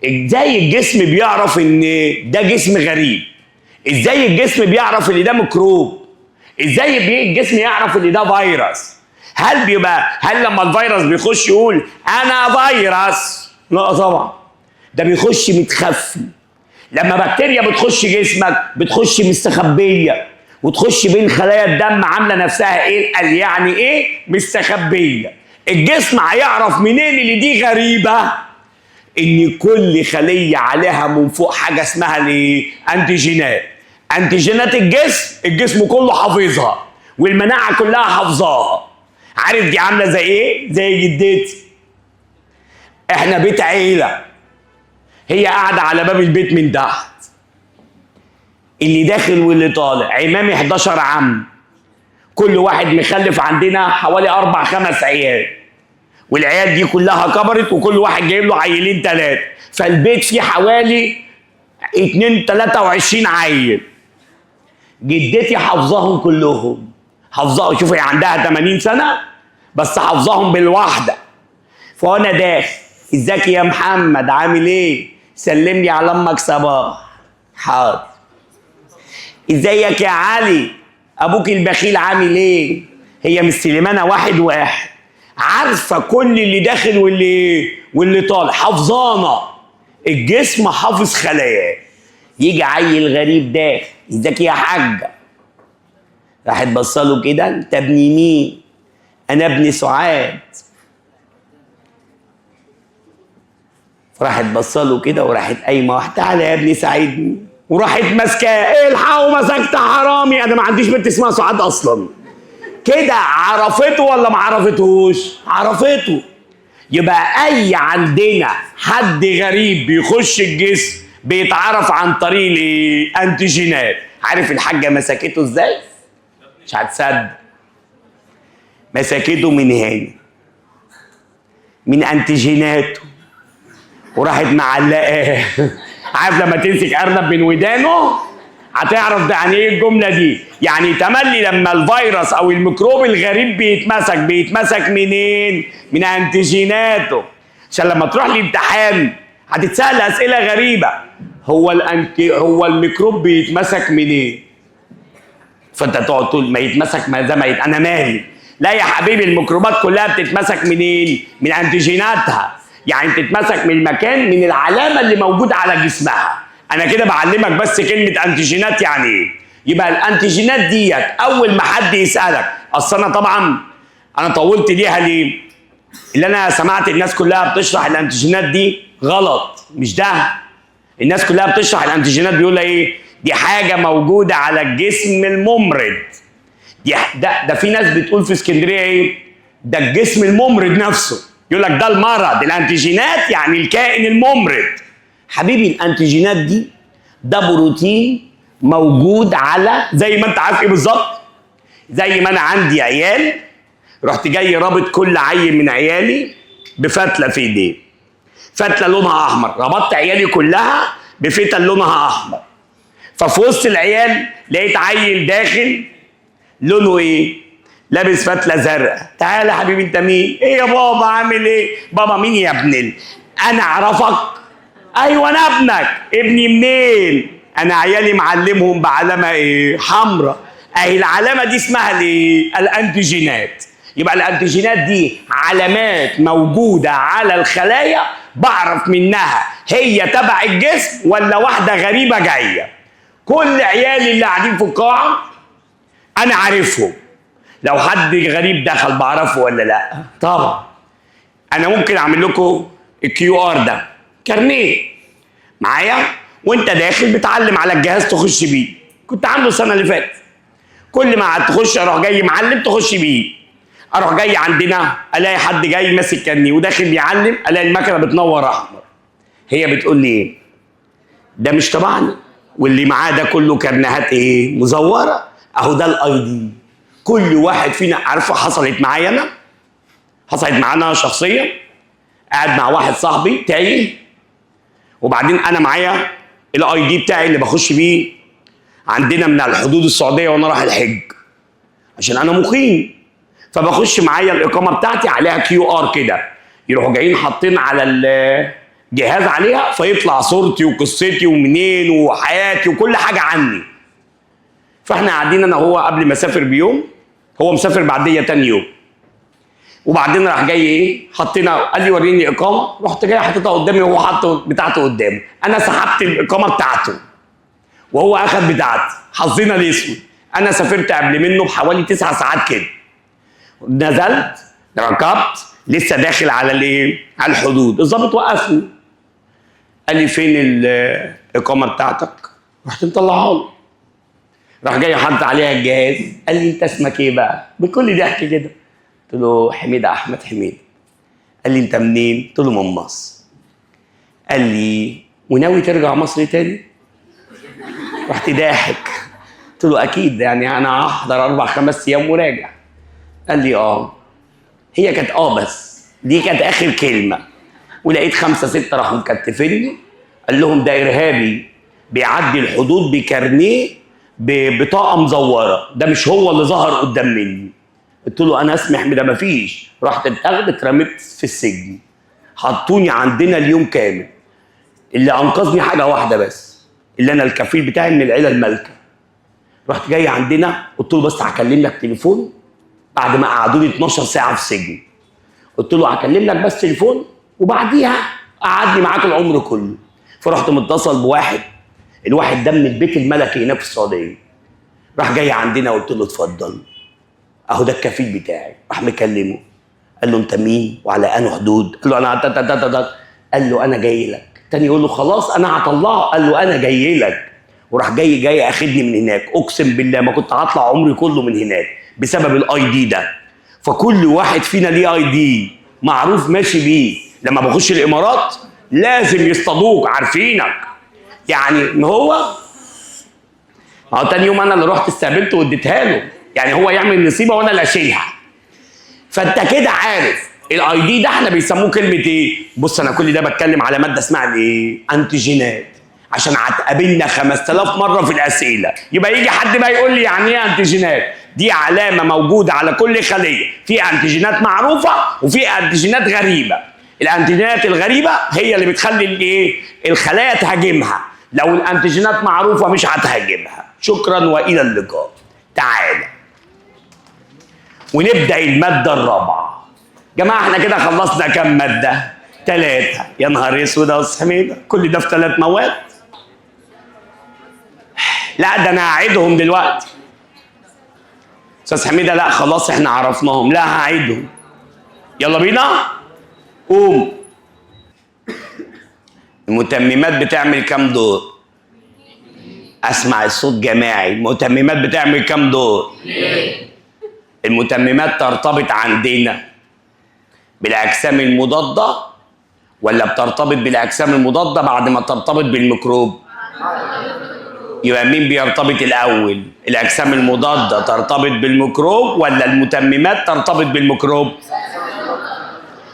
ازاي الجسم بيعرف ان ده جسم غريب؟ ازاي الجسم بيعرف ان ده ميكروب؟ ازاي الجسم يعرف ان ده فيروس؟ هل لما الفيروس بيخش يقول انا فيروس؟ لا طبعا، ده بيخش متخفي. لما بكتيريا بتخش جسمك بتخش مستخبيه، وتخش بين خلايا الدم عامله نفسها ايه؟ قال يعني ايه مستخبيه. الجسم هيعرف منين اللي دي غريبة؟ ان كل خليه عليها من فوق حاجة اسمها الايه؟ انتيجينات. انتيجينات الجسم، الجسم كله حافظها والمناعة كلها حافظاها. عارف دي عامله زي ايه؟ زي جدتي. احنا بيت عيله، هي قاعدة على باب البيت من تحت، اللي داخل واللي طالع، عمامي 11 عم، كل واحد مخلف عندنا حوالي 4 5 عيال، والعيال دي كلها كبرت وكل واحد جايب له عيلين 3، فالبيت فيه حوالي 2 23 عيل. جدتي حافظاهم كلهم، حافظاهم. شوف هي عندها 80 سنة بس حافظاهم بالواحدة. فانا داخل، ازيك يا محمد عامل ايه؟ سلم لي على امك صباح. حاضر. ازيك يا علي؟ ابوك البخيل عامل ايه؟ هي مش سليمانه واحد واحد، عارفه كل اللي داخل واللي طالع، حافظانا. الجسم حافظ خلاياه. يجي عيل غريب داخل، ازيك يا حاجة؟ راحت بصله كده، انت ابن مين؟ انا ابن سعاد. راحت بصله كده وراحت قايمة واحدة، تعالى يا ابني ساعدني، وراحت ماسكاه، الحقوا مسكت حرامي، انا ما عنديش بنت اسمها سعاد اصلا. كده عرفته ولا ما عرفتهوش؟ عرفته. يبقى اي عندنا حد غريب بيخش الجسم بيتعرف عن طريق الانتيجينات. عارف الحاجة مسكته ازاي؟ مش هتصدق. مسكته من هنا، من انتيجيناته، وراحت معلقاه. عارف لما تمسك ارنب من ودانه هتعرف ده يعني ايه الجملة دي. يعني تملي لما الفيروس او الميكروب الغريب بيتمسك، بيتمسك منين؟ من انتيجيناته. عشان لما تروح الامتحان هتتسال اسئلة غريبة، هو الميكروب بيتمسك منين؟ فانت تقعد تقول ما يتمسك، ما زي ما انا مالي. لا يا حبيبي، الميكروبات كلها بتتمسك منين؟ من انتيجيناتها. يعني بتتمسك من المكان، من العلامة اللي موجودة على جسمها. انا كده بعلمك بس كلمة انتيجينات يعني ايه. يبقى الانتيجينات ديت اول ما حد يسالك، اصل انا طبعا انا طولت ليها ليه؟ اللي انا سمعت الناس كلها بتشرح الانتيجينات دي غلط، مش ده. الناس كلها بتشرح الانتيجينات بيقول ايه؟ دي حاجة موجودة على الجسم الممرض. دي ده في ناس بتقول في اسكندرية ايه؟ ده الجسم الممرض نفسه، يقول لك ده المرض. الانتيجينات يعني الكائن الممرض. حبيبي الانتيجينات دي ده بروتين موجود على، زي ما انت عارف ايه بالظبط، زي ما انا عندي عيال رحت جاي رابط كل عيل من عيالي بفتله في ايديه، فتله لونها احمر، ربطت عيالي كلها بفتل لونها احمر. ففي وسط العيال لقيت عيل داخل لونه ايه؟ لابس فتله زرقاء. تعالى يا حبيبي انت مين؟ ايه يا بابا عامل ايه؟ بابا مين يا ابن انا اعرفك؟ ايوه انا ابنك. ابني منين؟ انا عيالي معلمهم بعلامة ايه؟ حمراء. اهي العلامة دي اسمها الايه؟ الانتيجينات. يبقى الانتيجينات دي علامات موجودة على الخلايا بعرف منها هي تبع الجسم ولا واحدة غريبة جاية. كل عيالي اللي قاعدين في القاعة انا عارفهم. لو حد غريب دخل بعرفه ولا لا؟ طبعا. انا ممكن اعمل لكم ال QR ده، كارنيه معايا، وانت داخل بتعلم على الجهاز تخش بيه. كنت عامله السنة اللي فاتت، كل ما تخش اروح جاي معلم تخش بيه. اروح جاي عندنا الاقي حد جاي ماسك كارنيه وداخل بيعلم، الاقي المكنه بتنور احمر. هي بتقول لي ايه؟ ده مش تبعنا، واللي معاه ده كله كارنيهات ايه؟ مزوره. اهو ده ال ID. كل واحد فينا عارفه. حصلت معايا انا، حصلت معانا شخصيا، قاعد مع واحد صاحبي تايه، وبعدين انا معايا ال ID بتاعي اللي بخش بيه عندنا من الحدود السعودية وانا رايح الحج عشان انا مقيم، فبخش معايا الاقامة بتاعتي عليها QR كده، يروحوا جايين حاطين على الجهاز عليها فيطلع صورتي وقصتي ومنين وحياتي وكل حاجة عني. فاحنا قاعدين انا وهو قبل ما اسافر بيوم، هو مسافر بعديه تاني يوم، وبعدين راح جاي ايه حطينا، قال لي وريني اقامه، رحت جاي حاططها قدامي وهو حاطط بتاعته قدامه، انا سحبت الاقامة بتاعته وهو اخذ بتاعتي. حظنا الاسود انا سافرت قبل منه بحوالي 9 ساعات كده، نزلت ركبت لسه داخل على الايه؟ على الحدود، الظابط وقفني قال لي فين الاقامة بتاعتك؟ رحت مطلعها له، راح جاي حاطط عليها الجهاز، قال لي انت اسمك ايه بقى؟ بكل ضحك كده قلت له حميده احمد حميده. قال لي انت منين؟ قلت له من مصر. قال لي وناوي ترجع مصر تاني؟ رحت ضاحك قلت له اكيد، يعني انا هحضر 4 5 ايام وراجع. قال لي اه. هي كانت اه بس دي كانت اخر كلمة. ولقيت 5 6 راحوا مكتفيني، قال لهم ده ارهابي بيعدي الحدود بكارنيه ببطاقه مزوره، ده مش هو اللي ظهر قدام مني. قلت له انا اسمي حميده، مفيش. رحت اتاخدت اترميت في السجن، حطوني عندنا اليوم كامل. اللي انقذني حاجة واحدة بس، اللي انا الكفيل بتاعي من العيلة المالكة. رحت جاي عندنا قلت له بس هكلم لك تليفون، بعد ما قعدوني 12 ساعة في السجن، قلت له هكلم لك بس تليفون وبعديها قعدني معاك العمر كله. فرحت متصل بواحد، الواحد ده من البيت الملكي هناك في السعودية. راح جاي عندنا قلت له اتفضل اهو ده الكفيل بتاعي. راح مكلمه قال له انت مين وعلى انه حدود؟ قال له انا تا تا تا تا. قال له انا جاي لك. تاني يقول له خلاص انا هطلعه. قال له انا جاي لك. وراح جاي اخدني من هناك. اقسم بالله ما كنت هطلع عمري كله من هناك بسبب ال ID ده. فكل واحد فينا ليه ID معروف ماشي بيه. لما بخش الامارات لازم يصطادوك، عارفينك يعني. ما هو تاني يوم انا اللي رحت استقبلته واديتها له، يعني هو يعمل النصيبه وانا اللي اشيلها. فانت كده عارف ال ID ده احنا بيسموه كلمة ايه؟ بص انا كل ده بتكلم على مادة اسمها الايه؟ انتيجينات، عشان هتقابلنا 5000 مرة في الاسئلة. يبقى يجي حد بقى يقول لي يعني ايه انتيجينات؟ دي علامة موجودة على كل خليه، في انتيجينات معروفة وفي انتيجينات غريبة. الانتيجينات الغريبة هي اللي بتخلي الايه؟ الخلايا تهاجمها. لو الانتيجينات معروفة مش هتهاجمها. شكرا والى اللقاء. تعالى ونبدا المادة الرابعة. جماعة احنا كده خلصنا كام مادة؟ 3. يا نهار اسود يا استاذ حميده، كل ده في 3 مواد؟ لا ده انا هعيدهم دلوقتي. استاذ حميده لا خلاص احنا عرفناهم، لا هعيدهم. يلا بينا قوم. المتممات بتعمل كام دور؟ اسمع الصوت جماعي. المتممات بتعمل كام دور؟ المتممات ترتبط عندنا بالاجسام المضادة ولا بترتبط بالاجسام المضادة بعد ما ترتبط بالميكروب؟ يبقى مين بيرتبط الاول؟ الاجسام المضادة ترتبط بالميكروب ولا المتممات ترتبط بالميكروب؟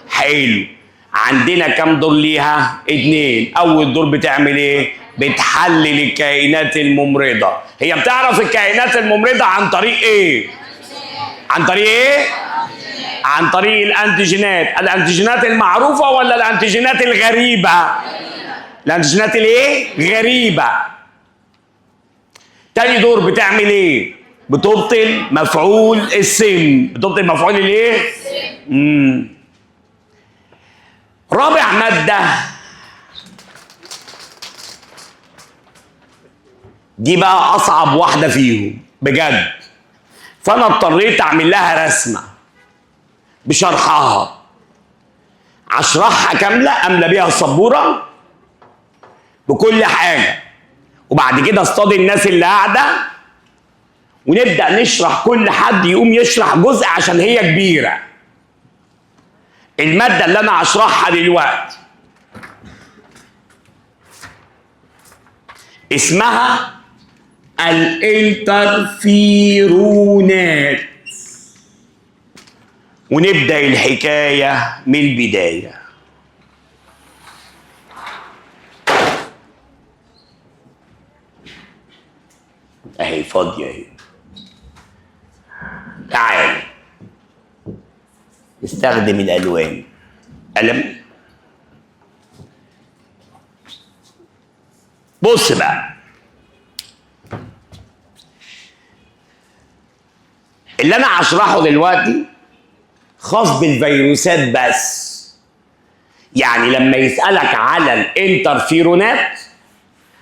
حلو. عندنا كام دور ليها؟ 2. اول دور بتعمل ايه؟ بتحلل الكائنات الممرضة. هي بتعرف الكائنات الممرضة عن طريق ايه؟ عن طريق ايه؟ عن طريق الانتيجينات. الانتيجينات المعروفة ولا الانتيجينات الغريبة؟ الانتيجينات الايه؟ غريبة. تاني دور بتعمل ايه؟ بتبطل مفعول السم. بتبطل مفعول الايه؟ رابع مادة دي بقى اصعب واحدة فيهم بجد، فانا اضطريت اعمل لها رسمه بشرحها، اشرحها كاملة، املى بيها السبوره بكل حاجة، وبعد كده اصطاد الناس اللي قاعدة ونبدا نشرح، كل حد يقوم يشرح جزء عشان هي كبيرة. المادة اللي انا هشرحها دلوقتي اسمها الانترفيرونات، ونبدا الحكاية من البداية. اهي فاضية اهي. تعال نستخدم الالوان. قلم. بص بقى، اللي انا هشرحه دلوقتي خاص بالفيروسات بس. يعني لما يسألك على الانترفيرونات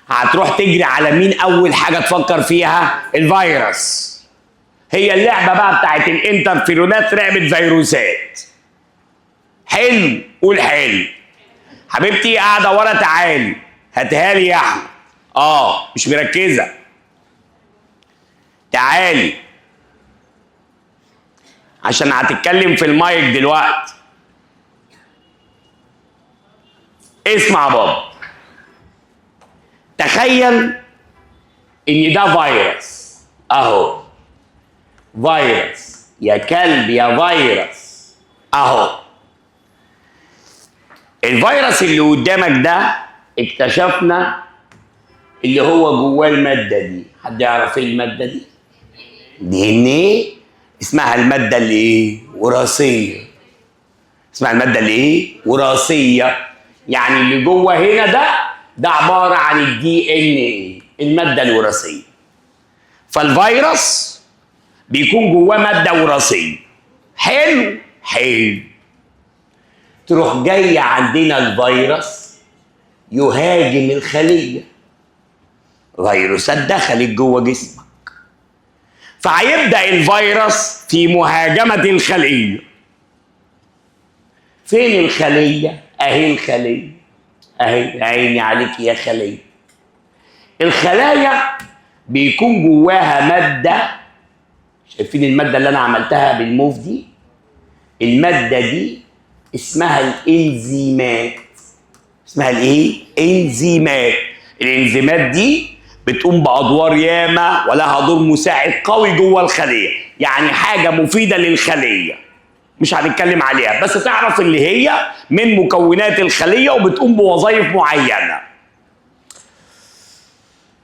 هتروح تجري على مين اول حاجة تفكر فيها؟ الفيروس. هي اللعبة بقى بتاعت الانترفيرونات لعبة فيروسات. حلو، قول حلو. حبيبتي قاعدة ورا، تعالي هاتها لي يا احمد. مش مركزة. تعالي عشان هتتكلم في المايك دلوقتي. اسمع يا بابا، تخيل ان ده فيروس اهو، فيروس يا كلب يا فيروس اهو. الفيروس اللي قدامك ده اكتشفنا اللي هو جواه المادة دي. حد يعرف ايه المادة دي؟ DNA. اسمها المادة اللي ايه؟ وراثية. اسمها المادة اللي ايه؟ وراثية. يعني اللي جوه هنا ده عبارة عن ال DNA، المادة الوراثية. فالفيروس بيكون جواه مادة وراثية. حلو حلو. تروح جاي عندنا الفيروس يهاجم الخلية. فيروسات دخلت جوه جسمك، فهيبدأ الفيروس في مهاجمة الخلية. فين الخلية؟ اهي الخلية، اهي عيني عليك يا خلية. الخلايا بيكون جواها مادة، شايفين المادة اللي انا عملتها بالموف دي؟ المادة دي اسمها الانزيمات. اسمها الايه؟ انزيمات. الانزيمات دي بتقوم بادوار ياما ولها دور مساعد قوي جوه الخلية، يعني حاجة مفيدة للخليه. مش هنتكلم عليها، بس تعرف اللي هي من مكونات الخلية وبتقوم بوظائف معينة.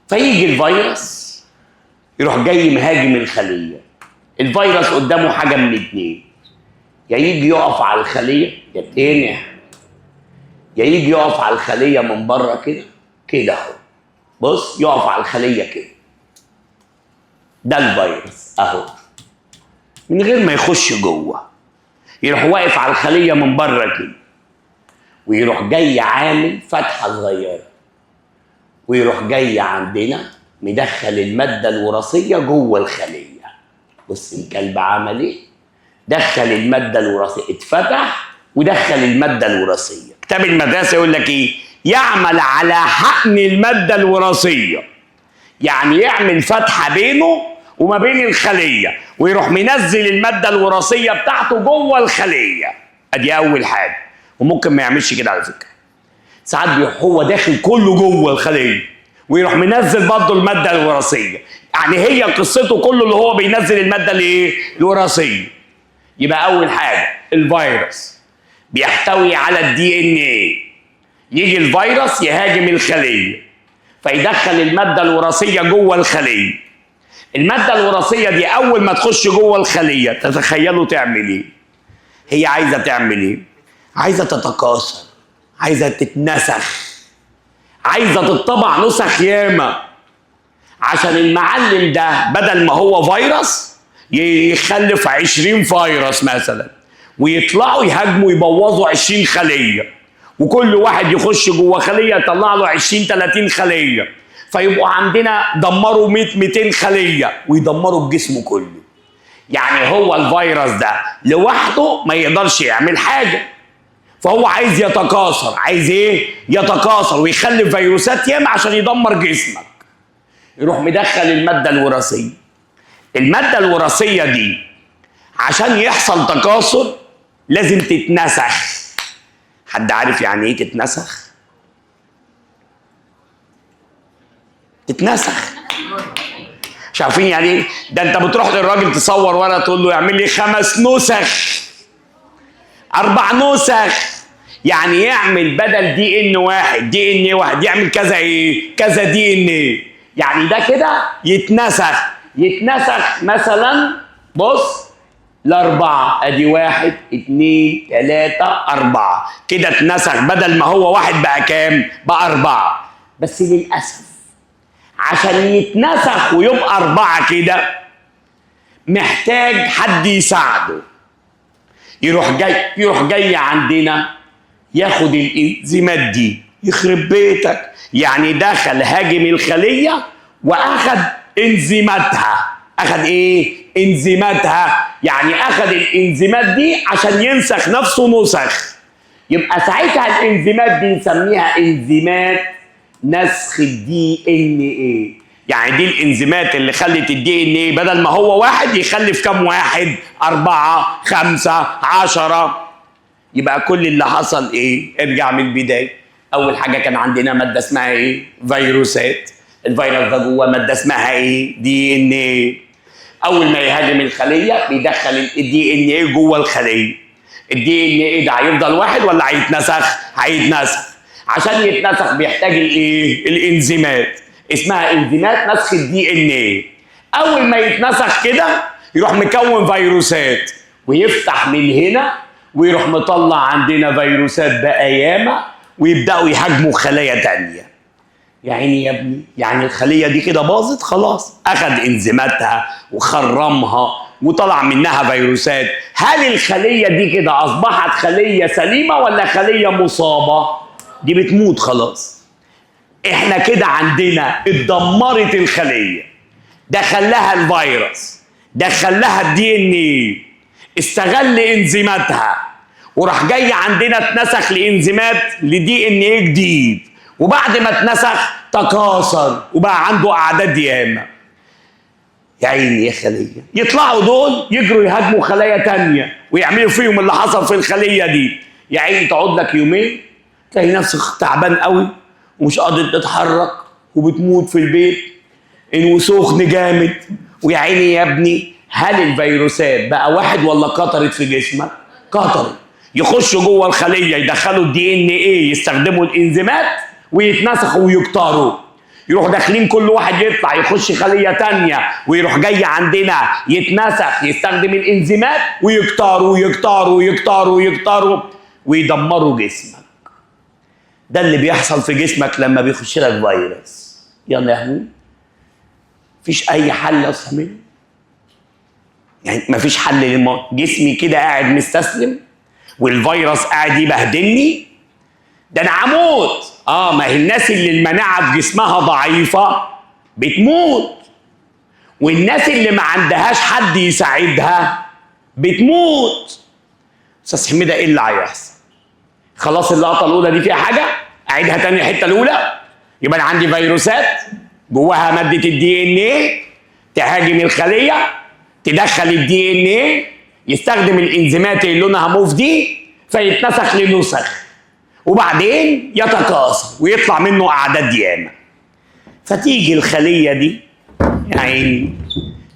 فيجي الفيروس يروح جاي مهاجم الخلية. الفيروس قدامه حاجة من اتنين، يا يجي يقف على الخلية يا تاني، يا يجي يقف على الخلية من بره كده كده اهو. بص، يقف على الخلية كده، ده الفيروس اهو، من غير ما يخش جوه، يروح واقف على الخلية من بره كده، ويروح جاي عامل فتحه صغيرة، ويروح جاي عندنا مدخل المادة الوراثية جوه الخلية. بص الكلب عمل ايه؟ دخل المادة الوراثية، اتفتح ودخل المادة الوراثية. كتاب المدرسة يقول لك ايه؟ يعمل على حقن المادة الوراثية. يعني يعمل فتحه بينه وما بين الخلية، ويروح منزل المادة الوراثية بتاعته جوه الخلية. ادي اول حاجة. وممكن ما يعملش كده على فكرة، ساعات هو داخل كله جوه الخلية ويروح منزل برضه المادة الوراثية. يعني هي قصته كله اللي هو بينزل المادة الايه؟ الوراثية. يبقى اول حاجة الفيروس بيحتوي على ال DNA. يجي الفيروس يهاجم الخلية فيدخل المادة الوراثية جوه الخلية. المادة الوراثية دي اول ما تخش جوه الخلية تتخيلوا تعمل ايه؟ هي عايزه تعمل ايه؟ عايزه تتكاثر، عايزه تتنسخ، عايزه تطبع نسخ ياما، عشان المعلم ده بدل ما هو فيروس يخلف 20 فيروس مثلا، ويطلعوا يهاجموا يبوظوا 20 خليه، وكل واحد يخش جوه خليه يطلع له 20 30 خليه، فيبقوا عندنا دمروا 100 200 خليه ويدمروا الجسم كله. يعني هو الفيروس ده لوحده ما يقدرش يعمل حاجة، فهو عايز يتكاثر. عايز ايه؟ يتكاثر ويخلف فيروسات ياما عشان يدمر جسمك. يروح مدخل المادة الوراثية. المادة الوراثية دي عشان يحصل تكاثر لازم تتنسخ. حد عارف يعني ايه تتنسخ؟ تتنسخ. مش عارفين يعني ايه؟ ده انت بتروح للراجل تصور ورقة تقول له اعمل لي 5 نسخ، 4 نسخ، يعني يعمل بدل دي ان 1 دي ان 1 يعمل كذا ايه؟ كذا دي ان ايه. يعني ده كده يتنسخ، يتنسخ مثلا بص ل4، ادي 1 2 3 4 كده اتنسخ، بدل ما هو 1 بقى كام؟ بقى 4. بس للاسف عشان يتنسخ ويبقى 4 كده محتاج حد يساعده. يروح جاي عندنا ياخد الانزيمات دي. يخرب بيتك، يعني دخل هاجم الخلية واخد انزيماتها. اخد ايه؟ انزيماتها. يعني اخد الانزيمات دي عشان ينسخ نفسه نسخ. يبقى ساعتها الانزيمات دي نسميها انزيمات نسخ ال DNA. يعني دي الانزيمات اللي خلت ال DNA بدل ما هو 1 يخلف كام واحد؟ 4 5 10. يبقى كل اللي حصل ايه؟ ارجع من البداية. اول حاجة كان عندنا مادة اسمها ايه؟ فيروسات. الفيروس ده جوه مادة اسمها ايه؟ DNA. اول ما يهاجم الخلية بيدخل ال DNA جوه الخلية. ال DNA ده هيفضل واحد ولا هيتنسخ؟ هيتنسخ. عشان يتنسخ بيحتاج الايه؟ الانزيمات، اسمها انزيمات نسخ ال DNA. اول ما يتنسخ كده يروح مكون فيروسات ويفتح من هنا ويروح مطلع عندنا فيروسات بقى ياما، ويبداوا يهاجموا خلايا تانية. يا عيني يا ابني، يعني الخلية دي كده باظت خلاص، اخذ انزيماتها وخرمها وطلع منها فيروسات. هل الخلية دي كده اصبحت خليه سليمة ولا خليه مصابه؟ دي بتموت خلاص. احنا كده عندنا اتدمرت الخلية، دخل لها الفيروس، دخل لها ال DNA، استغل انزيماتها، وراح جاي عندنا اتنسخ لانزيمات ل DNA جديد، وبعد ما اتنسخ تكاثر وبقى عنده اعداد ياما. يا عيني يا خليه. يطلعوا دول يجروا يهاجموا خلايا تانية ويعملوا فيهم اللي حصل في الخلية دي. يا عيني تقعد لك يومين تلاقي نفسك تعبان قوي ومش قادر تتحرك وبتموت في البيت وسخن جامد. ويا عيني يا ابني، هل الفيروسات بقى واحد ولا كترت في جسمك؟ كترت. يخشوا جوه الخلية يدخلوا ال DNA، يستخدموا الانزيمات ويتنسخوا ويكتروا. يروح داخلين كل واحد يطلع يخش خليه تانية ويروح جاي عندنا يتنسخ يستخدم الانزيمات ويكتروا ويكتروا ويكتروا ويكتروا ويدمروا جسمك. ده اللي بيحصل في جسمك لما بيخش لك فيروس. يلا يا حبيبي، مفيش اي حل يا صاحبي، يعني مفيش حل للموضوع. جسمي كده قاعد مستسلم والفيروس قاعد يبهدلني، ده انا هموت. ما هي الناس اللي المناعة في جسمها ضعيفة بتموت، والناس اللي ما عندهاش حد يساعدها بتموت. استاذ حميده ايه اللي هيحصل؟ خلاص اللقطة الاولى دي فيها حاجة، اعيدها تاني الحتة الاولى. يبقى انا عندي فيروسات جواها مادة ال DNA، تهاجم الخلية، تدخل ال DNA، يستخدم الانزيمات اللي لونها موف دي فيتنسخ لنسخ، وبعدين يتكاثر ويطلع منه اعداد ياما. فتيجي الخلية دي يا عيني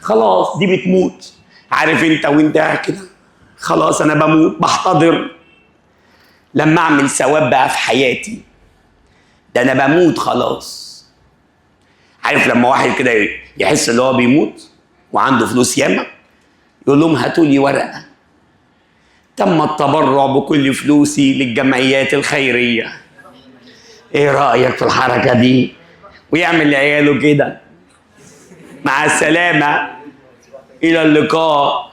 خلاص دي بتموت. عارف انت وانت كده خلاص انا بموت بحتضر. لما اعمل ثواب بقى في حياتي ده انا بموت خلاص. عارف لما واحد كده يحس ان هو بيموت وعنده فلوس ياما يقول لهم هاتوا لي ورقة تم التبرع بكل فلوسي للجمعيات الخيرية. ايه رايك في الحركة دي؟ ويعمل لعياله كده، مع السلامة الى اللقاء.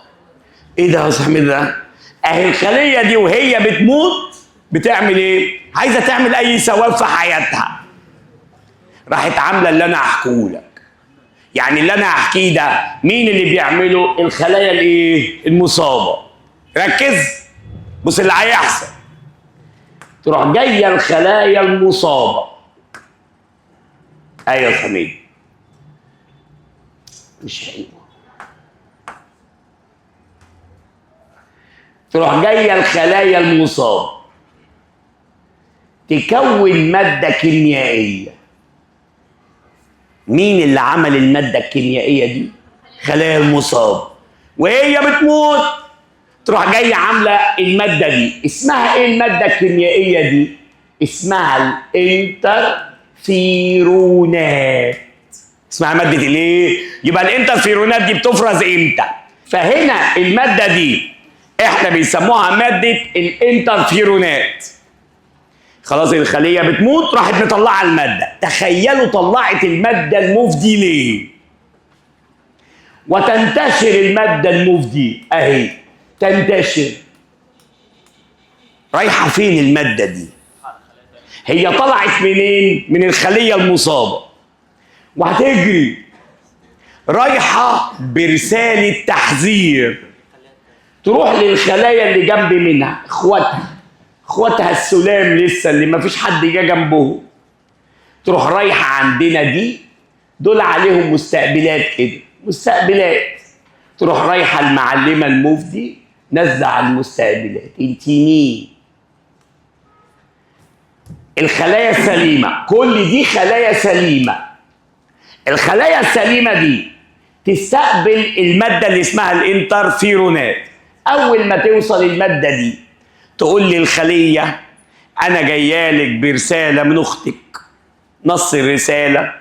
ايه ده يا صاحبي ده؟ اهي الخلية دي وهي بتموت بتعمل ايه؟ عايزه تعمل اي ثواب في حياتها. راحت عامله اللي انا هحكيه لك. يعني اللي انا هحكيه ده مين اللي بيعمله؟ الخلايا الايه؟ المصابة. ركز، بص اللي هيحصل. تروح جاية الخلايا المصابة. ايوه يا حميد، مش حلوة. تروح جاية الخلايا المصابة تكون مادة كيميائية. مين اللي عمل المادة الكيميائية دي؟ خلايا المصابة. وهي بتموت تروح جاية عامله المادة دي. اسمها ايه المادة الكيميائية دي؟ اسمها الانترفيرونات. اسمها مادة الايه؟ يبقى الانترفيرونات دي بتفرز امتى؟ فهنا المادة دي احنا بنسموها مادة الانترفيرونات. خلاص الخلية بتموت راحت مطلعه المادة. تخيلوا طلعت المادة الموف دي ليه؟ وتنتشر المادة الموف دي اهي، تنتشر. رايحة فين المادة دي؟ هي طلعت منين؟ من الخلية المصابة، وهتجري رايحة برسالة تحذير تروح للخلايا اللي جنب منها، اخواتها السلام لسه اللي ما فيش حد جه جنبهم. تروح رايحة عندنا دي، دول عليهم مستقبلات كده، مستقبلات. تروح رايحة المعلمة الموف دي نازله على المستقبلات. انت مين؟ الخلايا السليمة، كل دي خلايا سليمة. الخلايا السليمة دي تستقبل المادة اللي اسمها الانترفيرونات. اول ما توصل المادة دي تقول للخليه انا جايالك برسالة من اختك، نص الرسالة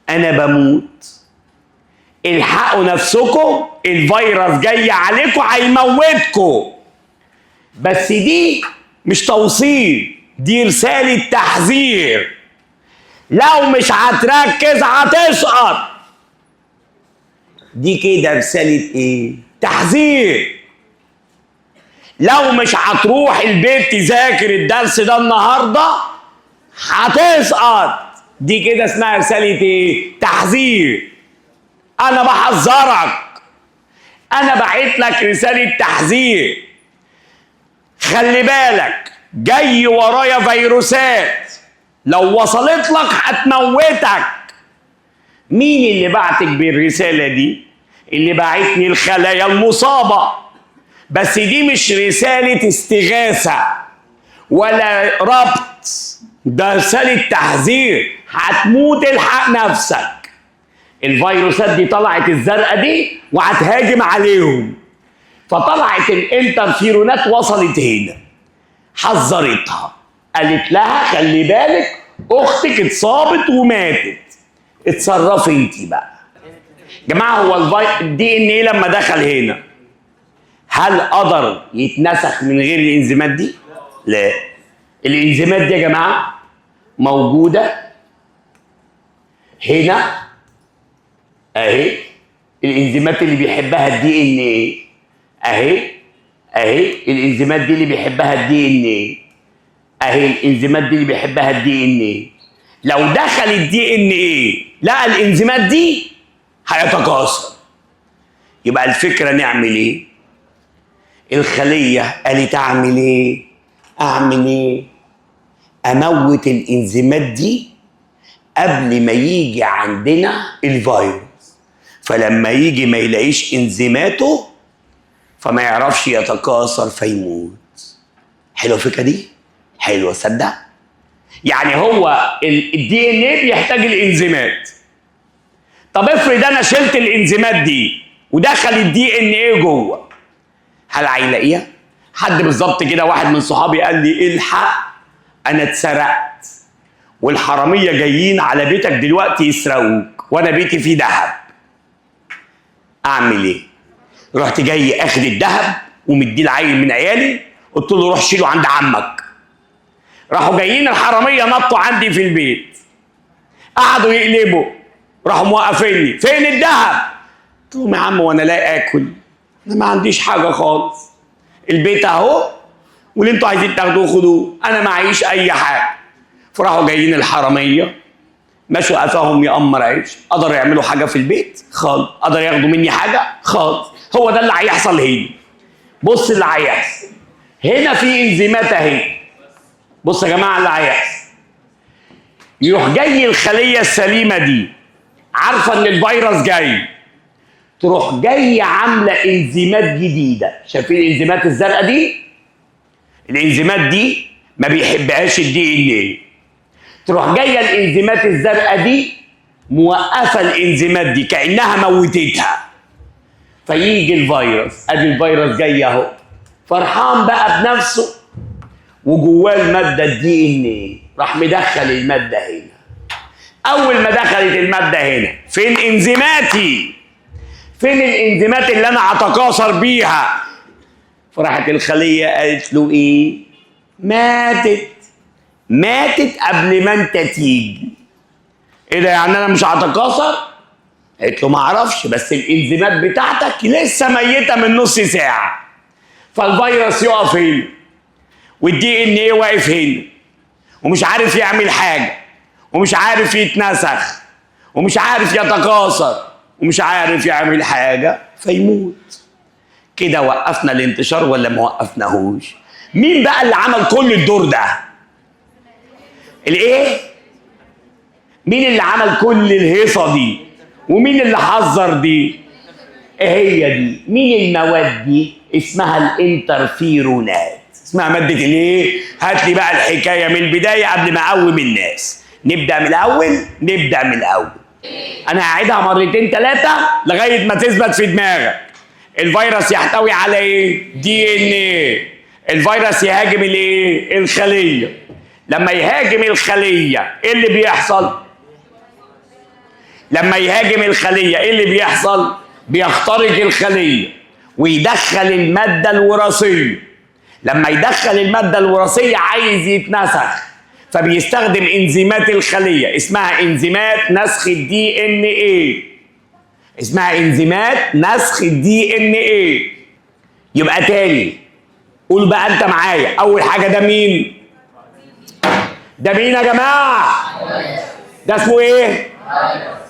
انا بموت، الحقوا نفسكم، الفيروس جاي عليكم هيموتكم. بس دي مش توصيل، دي رسالة تحذير، لو مش هتركز هتسقط. دي كده رسالة ايه؟ تحذير. لو مش هتروح البيت تذاكر الدرس ده النهارده هتسقط. دي كده اسمها رسالة ايه؟ تحذير. انا بحذرك، انا بعت لك رسالة تحذير، خلي بالك جاي ورايا فيروسات، لو وصلت لك هتموتك. مين اللي بعتك بالرسالة دي؟ اللي بعتني الخلايا المصابة. بس دي مش رسالة استغاثة ولا ربط، ده رسالة تحذير، هتموت الحق نفسك. الفيروسات دي طلعت الزرقاء دي وهتهاجم عليهم، فطلعت الانترفيرونات وصلت هنا، حذرتها، قالت لها خلي بالك اختك اتصابت وماتت، اتصرفي انت بقى. جماعة هو ال DNA لما دخل هنا هل قدر يتنسخ من غير الانزيمات دي؟ لا. الانزيمات دي يا جماعة موجودة هنا اهي، الانزيمات اللي بيحبها ال DNA اهي، اهي الانزيمات دي اللي بيحبها ال DNA اهي، الانزيمات دي اللي بيحبها ال DNA. لو دخل ال DNA لقى الانزيمات دي هيتكاثر. يبقى الفكرة نعمل ايه؟ الخلية قالت اعمل ايه؟ اعمل ايه؟ اموت الانزيمات دي قبل ما يجي عندنا الفيروس، فلما يجي ما يلاقيش انزيماته فما يعرفش يتكاثر فيموت. حلوة الفكرة دي؟ حلوة، صدق؟ يعني هو ال DNA بيحتاج الانزيمات. طب افرض انا شلت الانزيمات دي ودخل ال DNA جوه، هل هيلاقيها؟ حد بالظبط كده واحد من صحابي قال لي الحق انا اتسرقت والحراميه جايين على بيتك دلوقتي يسرقوك، وانا بيتي فيه ذهب، اعمل ايه؟ رحت جاي اخد الذهب ومديه لعيل من عيالي، قلت له روح شيله عند عمك. راحوا جايين الحرامية نطوا عندي في البيت، قعدوا يقلبوا، راحوا موقفيني، فين الذهب؟ قلت لهم يا عم وانا لا اكل، انا ما عنديش حاجة خالص، البيت اهو واللي انتوا عايزين تاخدوه خدوه، انا معيش اي حاجة. فراحوا جايين الحرامية مشوا قفاهم يا عيش، قدروا يعملوا حاجة في البيت؟ خالص. قدروا ياخدوا مني حاجة؟ خالص. هو ده اللي هيحصل هنا. بص اللي هيحصل هنا، في انزيمات اهي. بص يا جماعة اللي هيحصل، يروح جاي الخلية السليمة دي عارفه ان الفيروس جاي، تروح جاية عامله انزيمات جديدة. شايفين الانزيمات الزرقاء دي؟ الانزيمات دي ما بيحبهاش ال DNA. تروح جاية الانزيمات الزرقاء دي موقفه الانزيمات دي كانها موتتها. فيجي الفيروس، ادي الفيروس جاي اهو، فرحان بقى بنفسه وجواه المادة ال DNA، راح مدخل المادة هنا. اول ما دخلت المادة هنا، فين انزيماتي؟ فين الانزيمات اللي انا هتكاثر بيها؟ فراحت الخلية قالت له ايه؟ ماتت. ماتت قبل ما انت تيجي. ايه ده يعني انا مش هتكاثر؟ قالت له ما اعرفش، بس الانزيمات بتاعتك لسه ميته من نص ساعة. فالفيروس يقف هنا وال DNA واقف هنا ومش عارف يعمل حاجة ومش عارف يتنسخ ومش عارف يتكاثر ومش عارف يعمل حاجة، فيموت. كده وقفنا الانتشار ولا ما وقفناهوش؟ مين بقى اللي عمل كل الدور ده؟ الايه؟ مين اللي عمل كل الهيصه دي؟ ومين اللي حذر دي؟ ايه هي دي؟ مين المواد دي؟ اسمها الانترفيرونات. اسمها مادة الايه؟ هات لي بقى الحكاية من البداية قبل ما اقوم الناس. نبدا من الاول، نبدا من الاول. انا هعيدها مرتين ثلاثة لغاية ما تثبت في دماغك. الفيروس يحتوي على ايه؟ DNA. الفيروس يهاجم الايه؟ الخلية. لما يهاجم الخلية ايه اللي بيحصل؟ لما يهاجم الخلية ايه اللي بيحصل؟ بيخترق الخلية ويدخل المادة الوراثية. لما يدخل المادة الوراثية عايز يتنسخ، فبيستخدم انزيمات الخلية اسمها انزيمات نسخ ال DNA. اسمها انزيمات نسخ ال DNA. يبقى تاني قول بقى انت معايا، اول حاجة ده مين؟ ده مين يا جماعة؟ ده اسمه ايه؟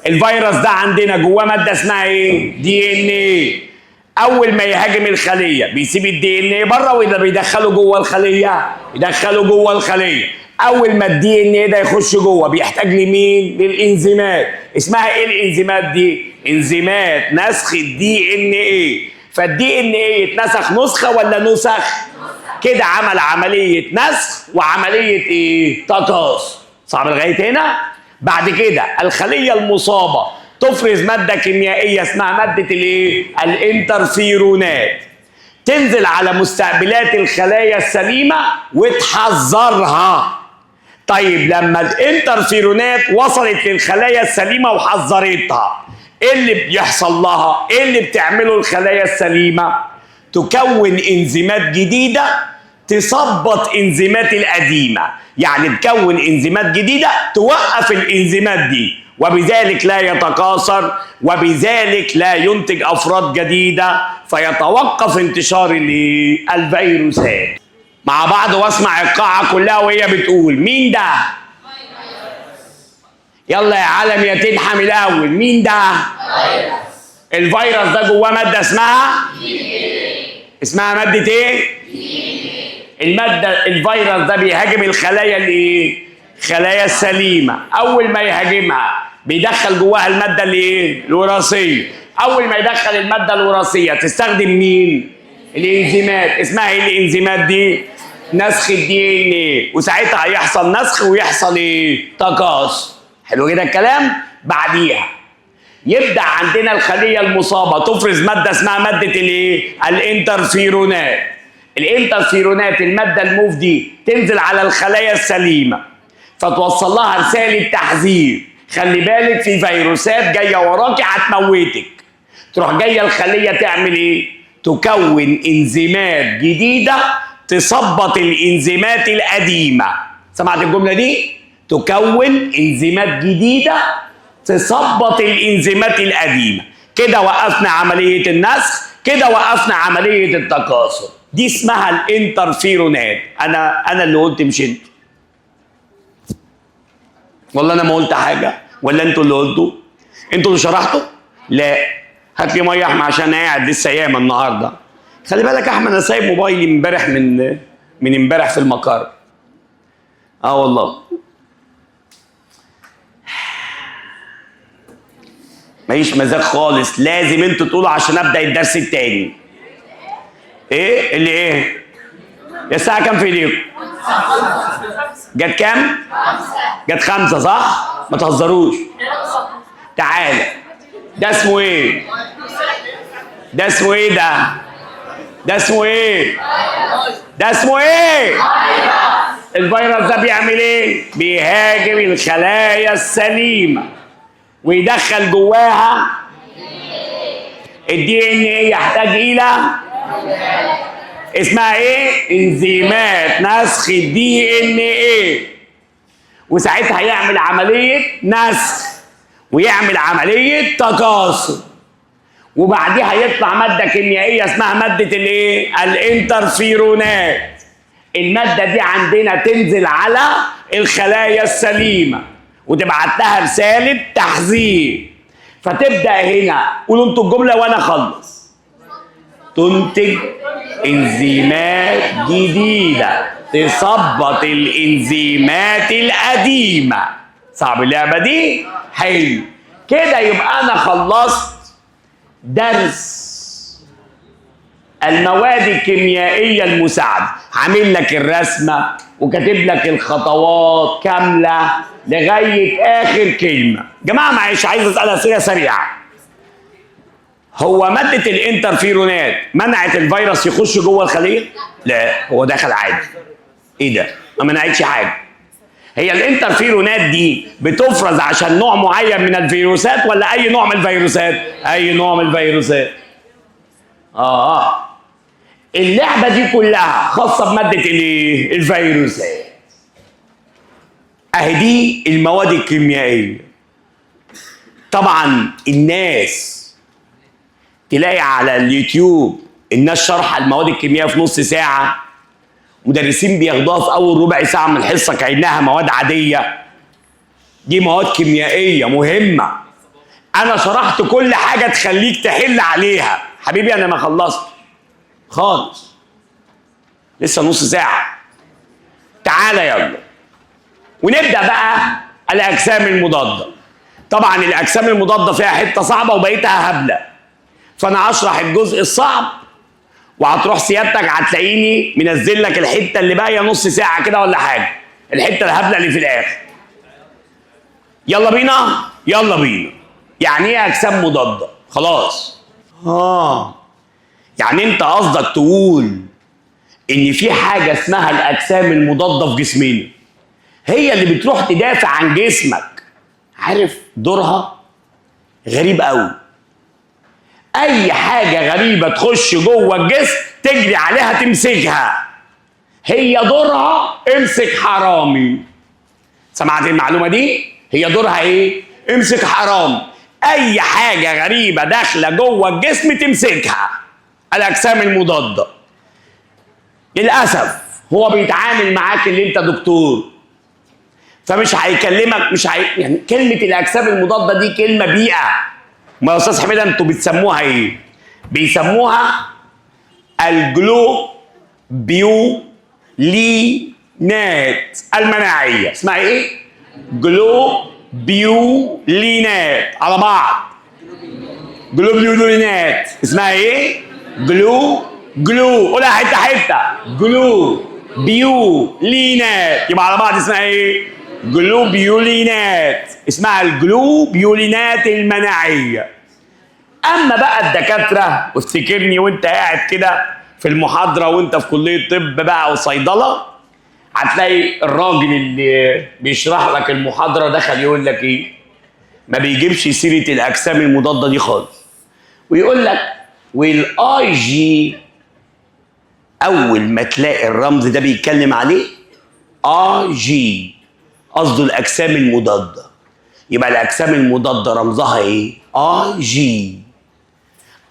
الفيروس ده عندنا جواه مادة اسمها ايه؟ DNA. اول ما يهاجم الخلية بيسيب ال DNA بره ولا بيدخله جوه الخلية؟ يدخله جوه الخلية. اول ما ال DNA ده يخش جوه بيحتاج لمين؟ للانزيمات. اسمها ايه الانزيمات دي؟ انزيمات نسخ ال DNA. فال DNA يتنسخ نسخه ولا نسخ؟ كده عمل عملية نسخ وعملية ايه؟ تكاثر. صعب لغاية هنا؟ بعد كده الخلية المصابة تفرز مادة كيميائية اسمها مادة الايه؟ الانترفيرونات. تنزل على مستقبلات الخلايا السليمة وتحذرها. طيب لما الانترفيرونات وصلت للخلايا السليمة وحذرتها، ايه اللي بيحصل لها؟ ايه اللي بتعمله الخلايا السليمة؟ تكون انزيمات جديدة تثبط انزيمات القديمة، يعني تكون انزيمات جديدة توقف الانزيمات دي، وبذلك لا يتكاثر، وبذلك لا ينتج افراد جديدة، فيتوقف انتشار الفيروسات. مع بعض واسمع القاعة كلها وهي بتقول مين ده؟ يلا يا عالم يا تنحم الاول، مين ده؟ الفيروس ده جواه مادة اسمها مادة ايه؟ المادة. الفيروس ده بيهاجم الخلايا الايه؟ خلايا السليمة. اول ما يهاجمها بيدخل جواها المادة الايه؟ الوراثية. اول ما يدخل المادة الوراثية تستخدم مين؟ الانزيمات. اسمها ايه الانزيمات دي؟ نسخ ال DNA. وساعتها هيحصل نسخ ويحصل ايه؟ تكاثر. حلو كده الكلام؟ بعديها يبدا عندنا الخلية المصابة تفرز مادة اسمها مادة الايه؟ الانترفيرونات. الانترفيرونات المادة الموف دي تنزل على الخلايا السليمة فتوصل لها رسالة تحذير، خلي بالك في فيروسات جاية وراكي هتموتك. تروح جاية الخلية تعمل ايه؟ تكون انزيمات جديدة تثبط الانزيمات القديمة. سمعت الجملة دي؟ تكون انزيمات جديدة تثبط الانزيمات القديمة. كده وقفنا عملية النسخ، كده وقفنا عملية التكاثر. دي اسمها الانترفيرونات. انا اللي قلت مش انتوا. والله انا ما قلت حاجة، ولا انتوا اللي قلتوا؟ انتوا اللي شرحتوا؟ لا. هات لي مية يا احمد عشان قاعد لسه ياما النهارده. خلي بالك يا احمد انا سايب موبايلي امبارح من امبارح في المقر. اه والله. ماليش مزاج خالص، لازم انتوا تقولوا عشان ابدا الدرس التاني. ايه اللي ايه؟ يا الساعة كام في ايديكم؟ جت كام؟ جت 5 صح؟ ما تهزروش. تعالى، ده اسمه ايه؟ ده اسمه ايه ده؟ ده اسمه ايه؟ ده اسمه ايه؟ الفيروس ده بيعمل ايه؟ بيهاجم الخلايا السليمة ويدخل جواها ال DNA، يحتاج الى اسمها ايه؟ انزيمات نسخ ال DNA، وساعتها يعمل عملية نسخ ويعمل عملية تكاثر، وبعديها يطلع مادة كيميائية اسمها مادة الايه؟ الانترفيرونات. المادة دي عندنا تنزل على الخلايا السليمة وتبعت لها رسالة تحذير، فتبدا هنا قولوا انتوا الجملة وانا اخلص. تنتج انزيمات جديدة تثبط الانزيمات القديمة. صعب اللعبة دي؟ حلو كده. يبقى انا خلصت درس المواد الكيميائية المساعدة، عامل لك الرسمة وكاتب لك الخطوات كاملة لغاية اخر كلمة. جماعة معلش عايز اسال اسئلة سريعة. هو مادة الانترفيرونات منعت الفيروس يخش جوه الخلية؟ لا، هو دخل عادي. ايه ده؟ ما منعتش حاجة. هي الانترفيرونات دي بتفرز عشان نوع معين من الفيروسات ولا اي نوع من الفيروسات؟ اي نوع من الفيروسات. اللعبة دي كلها خاصة بمادة الايه؟ الفيروسات. اهي دي المواد الكيميائية. طبعا الناس تلاقي على اليوتيوب الناس شارحه المواد الكيميائية في نص ساعة، مدرسين بياخدوها في اول ربع ساعة من الحصة كانها مواد عادية. دي مواد كيميائية مهمة. انا شرحت كل حاجة تخليك تحل عليها. حبيبي انا ما خلصت خالص، لسه نص ساعة. تعالى يلا ونبدا بقى الاجسام المضادة. طبعا الاجسام المضادة فيها حتة صعبة وبقيتها هبلة، فانا هشرح الجزء الصعب وهتروح سيادتك هتلاقيني منزل لك الحتة اللي باقية نص ساعة كده ولا حاجة، الحتة الهبلة اللي في الاخر. يلا بينا يلا بينا. يعني ايه اجسام مضادة؟ خلاص. يعني انت قصدك تقول ان في حاجة اسمها الاجسام المضادة في جسمنا، هي اللي بتروح تدافع عن جسمك. عارف دورها غريب قوي. اي حاجة غريبة تخش جوه الجسم تجري عليها تمسكها، هي دورها امسك حرامي. سمعت المعلومة دي؟ هي دورها ايه؟ امسك حرامي. اي حاجة غريبة داخله جوه الجسم تمسكها، الاجسام المضادة. للاسف هو بيتعامل معاك اللي انت دكتور، فمش هيكلمك، مش هي... يعني كلمة الاجسام المضادة دي كلمة بيئة. ما يا استاذ حميده انتوا بتسموها ايه؟ بيسموها الجلوبيولينات المناعية. اسمها ايه؟ جلوبيولينات على بعض. جلوبيولينات اسمها ايه؟ glo glo، قولها حتة حتة، glo بيولينات، يبقى على بعض اسمها ايه؟ جلوبيولينات. اسمها الجلوبيولينات المناعية. اما بقى الدكاترة، وافتكرني وانت قاعد كده في المحاضرة وانت في كليه طب بقى وصيدله، هتلاقي الراجل اللي بيشرح لك المحاضرة دخل يقول لك ايه؟ ما بيجيبش سيره الاجسام المضادة دي خالص، ويقول لك والاي جي. اول ما تلاقي الرمز ده بيتكلم عليه اي جي، قصده الاجسام المضادة. يبقى الاجسام المضادة رمزها ايه؟ اي جي.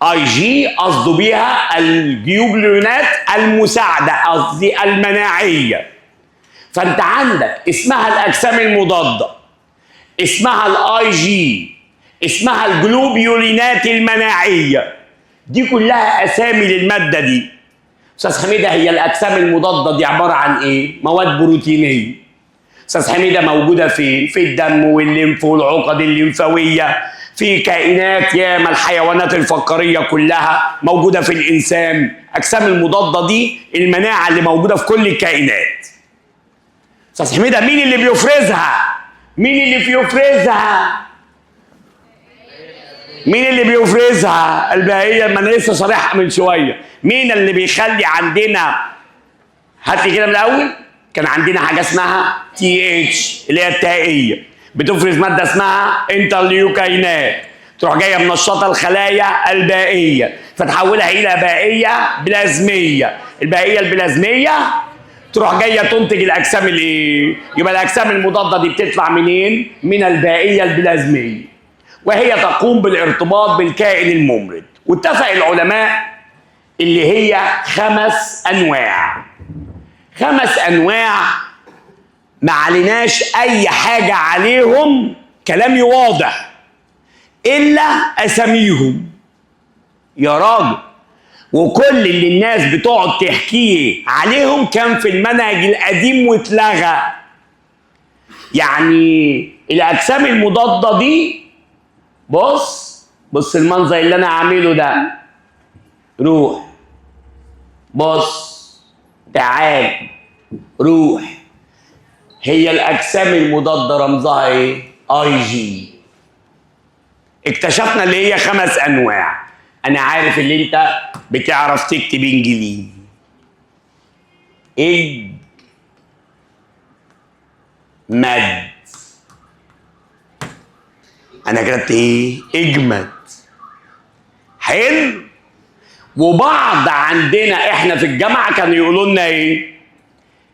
اي جي قصده بيها الجلوبيولينات المساعدة، قصدي المناعية. فانت عندك اسمها الاجسام المضادة، اسمها الاي جي، اسمها الجلوبيولينات المناعية. دي كلها اسامي للمادة دي. استاذ حميده هي الاجسام المضادة دي عبارة عن ايه؟ مواد بروتينيه. استاذ حميده موجودة فين؟ في الدم والليمف والعقد الليمفاويه. في كائنات ياما، الحيوانات الفقاريه كلها موجودة في الانسان. اجسام المضادة دي المناعة اللي موجودة في كل الكائنات. استاذ حميده مين اللي بيفرزها؟ مين اللي بيفرزها؟ مين اللي بيفرزها؟ البهية، ما انا لسه شارحها من شوية. مين اللي بيخلي عندنا؟ هات لي كده من الاول. كان عندنا حاجة اسمها TH اللي هي التائيه، بتفرز مادة اسمها انترليوكاينات، تروح جاية منشطه الخلايا البائيه فتحولها الى بائيه بلازميه. البائيه البلازميه تروح جاية تنتج الاجسام الايه؟ يبقى الاجسام المضادة دي بتطلع منين؟ من البائيه البلازميه، وهي تقوم بالارتباط بالكائن الممرض. واتفق العلماء اللي هي 5 انواع. 5 انواع ما عليناش اي حاجة عليهم، كلامي واضح الا اساميهم يا راجل. وكل اللي الناس بتقعد تحكيه عليهم كان في المنهج القديم واتلغى. يعني الاجسام المضادة دي، بص بص المنظر اللي انا عامله ده، روح بص تعال روح. هي الاجسام المضادة رمزها ايه؟ اي جي. اكتشفنا اللي هي 5 انواع. انا عارف اللي انت بتعرف تكتب انجليزي. اج مد، انا كتبت ايه؟ اجمد. حلو. وبعض عندنا احنا في الجامعة كانوا يقولوا لنا ايه؟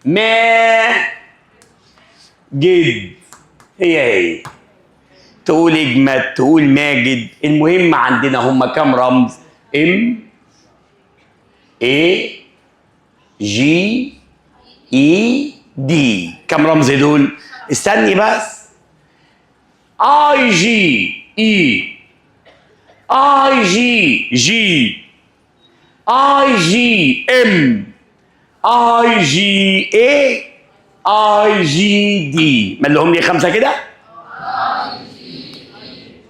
ما جد. هي ايه؟ تقول اجمد، تقول ماجد. المهم عندنا هم كام رمز؟ M A G E D. كام رمز دول؟ استني بس. اي جي اي، اي جي جي، اي جي ام، اي جي اي، اي جي دي. ملهم لي 5 كده.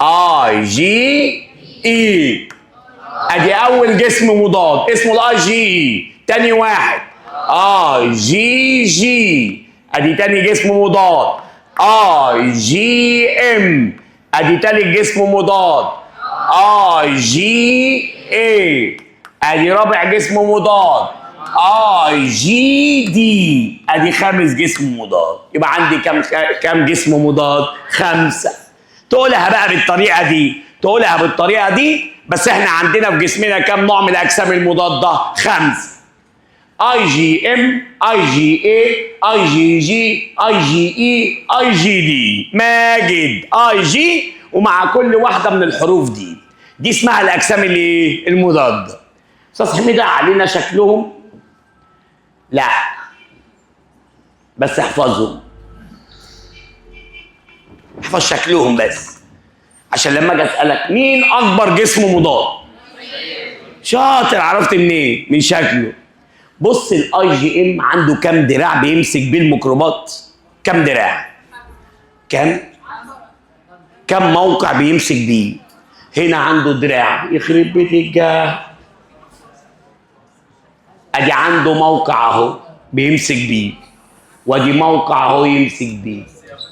اي جي اي، ادي اول جسم مضاد اسمه الاي جي اي. تاني واحد اي جي جي، ادي تاني جسم مضاد. اي جي ام، ادي تالت جسم مضاد. اي جي اي، ادي رابع جسم مضاد. اي جي دي، ادي خامس جسم مضاد. يبقى عندي كام جسم مضاد؟ 5. تقولها بقى بالطريقة دي، تقولها بالطريقة دي. بس احنا عندنا في جسمنا كام نوع من الاجسام المضادة؟ 5. اي جي ام، اي جي اي، اي جي جي، اي جي اي، اي جي دي. ماجد اي جي، ومع كل واحدة من الحروف دي، دي اسمها الاجسام اللي المضادة. استاذ حميده علينا شكلهم؟ لا، بس احفظهم، احفظ شكلهم بس، عشان لما اجي اسالك مين اكبر جسم مضاد؟ شاطر. عرفت منين؟ من شكله. بص ال IgM عنده كام دراع بيمسك بيه الميكروبات؟ كام دراع؟ كام موقع بيمسك بيه؟ هنا عنده دراع، يخرب بيت الجاه، ادي عنده موقع اهو بيمسك بيه، وادي موقع اهو يمسك بيه.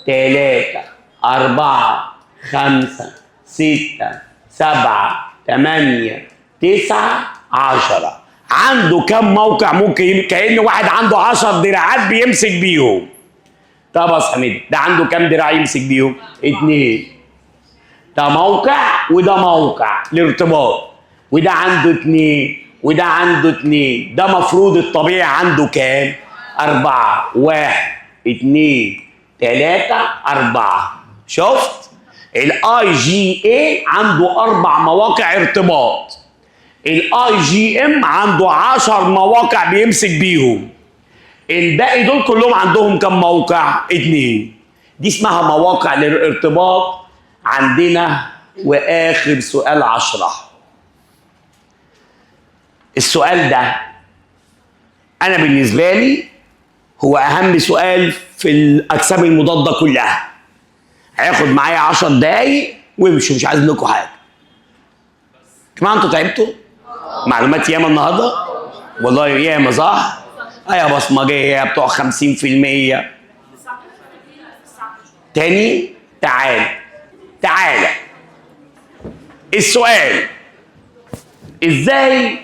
3 4 5 6 7 8 9 10. عنده كم موقع ممكن؟ كأن واحد عنده 10 دراعات بيمسك بيهم. طب يا حميد ده عنده كم دراع يمسك بيهم؟ 2. ده موقع وده موقع الارتباط، وده عنده 2 وده عنده 2. ده مفروض الطبيعي عنده كام؟ 4. 1 2 3 4. شفت؟ الاي جي اي عنده 4 مواقع ارتباط، ال IgM عنده 10 مواقع بيمسك بيهم، الباقي دول كلهم عندهم كم موقع؟ 2. دي اسمها مواقع للارتباط عندنا. واخر سؤال 10. السؤال ده انا بالنسبة لي هو اهم سؤال في الاجسام المضادة كلها. هياخد معايا 10 دقايق. وامشوا، مش عايز لكم حاجة. كمان انتوا تعبتوا؟ معلومات ياما النهارده؟ والله ياما، صح؟ يا بصمجيه بتوع 50%. تاني تعال تعالى السؤال، ازاي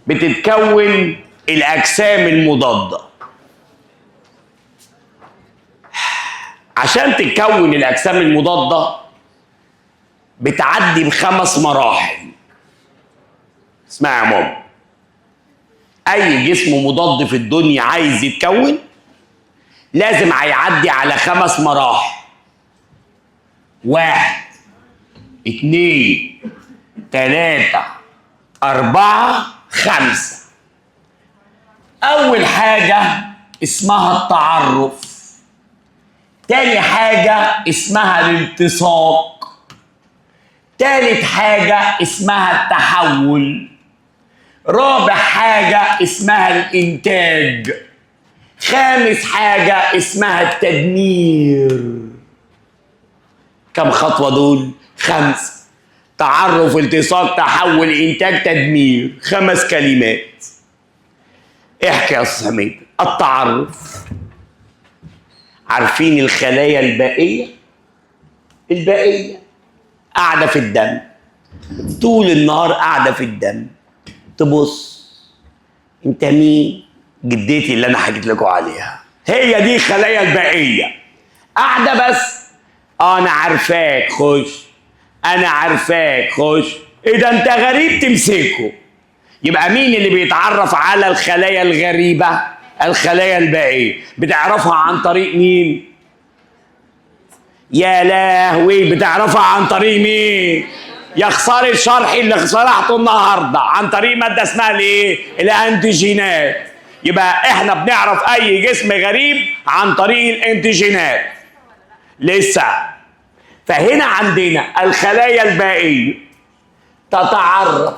بتتكون الاجسام المضادة؟ عشان تتكون الاجسام المضادة بتعدي ب5 مراحل. اسمع يا ماما، اي جسم مضاد في الدنيا عايز يتكون لازم هيعدي على 5 مراحل. 1 2 3 4 5. أول حاجة اسمها التعرف، تاني حاجة اسمها الالتصاق، تالت حاجة اسمها التحول، رابع حاجة اسمها الإنتاج، خامس حاجة اسمها التدمير. كم خطوة دول؟ 5. تعرف، التصاق، تحول، إنتاج، تدمير، 5 كلمات. احكي يا أستاذ حميد. التعرف، عارفين الخلايا البائية؟ البائية قاعدة في الدم طول النهار، قاعدة في الدم، تبص انت مين؟ جدتي اللي انا حكيت لكم عليها، هي دي الخلايا البائية، قاعدة بس انا عارفاك خش، انا عارفاك خش، ايه ده انت غريب، تمسكه. يبقى مين اللي بيتعرف على الخلايا الغريبة؟ الخلايا البائية. بتعرفها عن طريق مين؟ يا لهوي، بتعرفها عن طريق مين؟ يا خسارة شرحي اللي شرحته النهارده، عن طريق مادة اسمها الايه؟ الانتيجينات. يبقى احنا بنعرف اي جسم غريب عن طريق الانتيجينات. لسه. فهنا عندنا الخلايا البائية تتعرف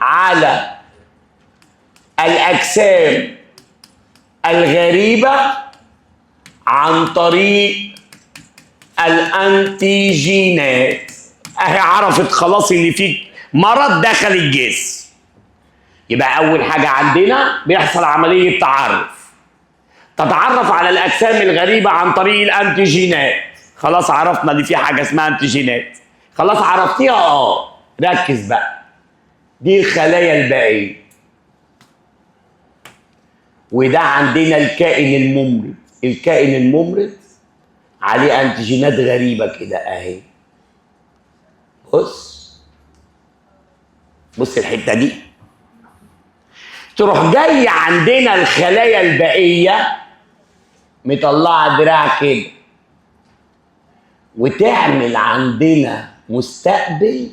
على الأجسام الغريبة عن طريق الأنتيجينات. أهي عرفت خلاص اللي فيك مرض دخل الجسم. يبقى أول حاجة عندنا بيحصل عملية تعرف، تتعرف على الأجسام الغريبة عن طريق الأنتيجينات. خلاص عرفنا اللي في حاجة اسمها أنتيجينات، خلاص عرفتيها. ركز بقى، دي الخلايا البائية، وده عندنا الكائن الممرض. الكائن الممرض عليه انتيجينات غريبة كده اهي. بص بص الحتة دي، تروح جاي عندنا الخلايا البائية مطلعة دراع كده، وتعمل عندنا مستقبل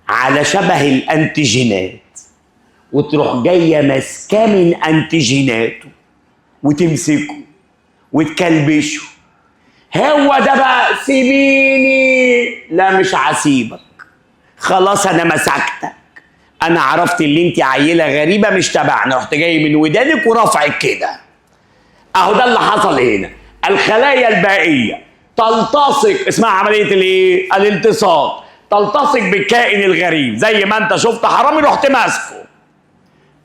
على شبه الانتيجينات، وتروح جاية ماسكه من انتيجيناته وتمسكه وتكلبشه. هو ده بقى، سيبيني، لا مش هسيبك، خلاص انا مسكتك، انا عرفت اللي انت عيله غريبة مش تبعنا، رحت جاي من ودانك ورافعك كده. اهو ده اللي حصل هنا. الخلايا البائيه تلتصق، اسمها عملية الايه؟ الالتصاق. تلتصق بالكائن الغريب، زي ما انت شفت حرامي رحت ماسكه.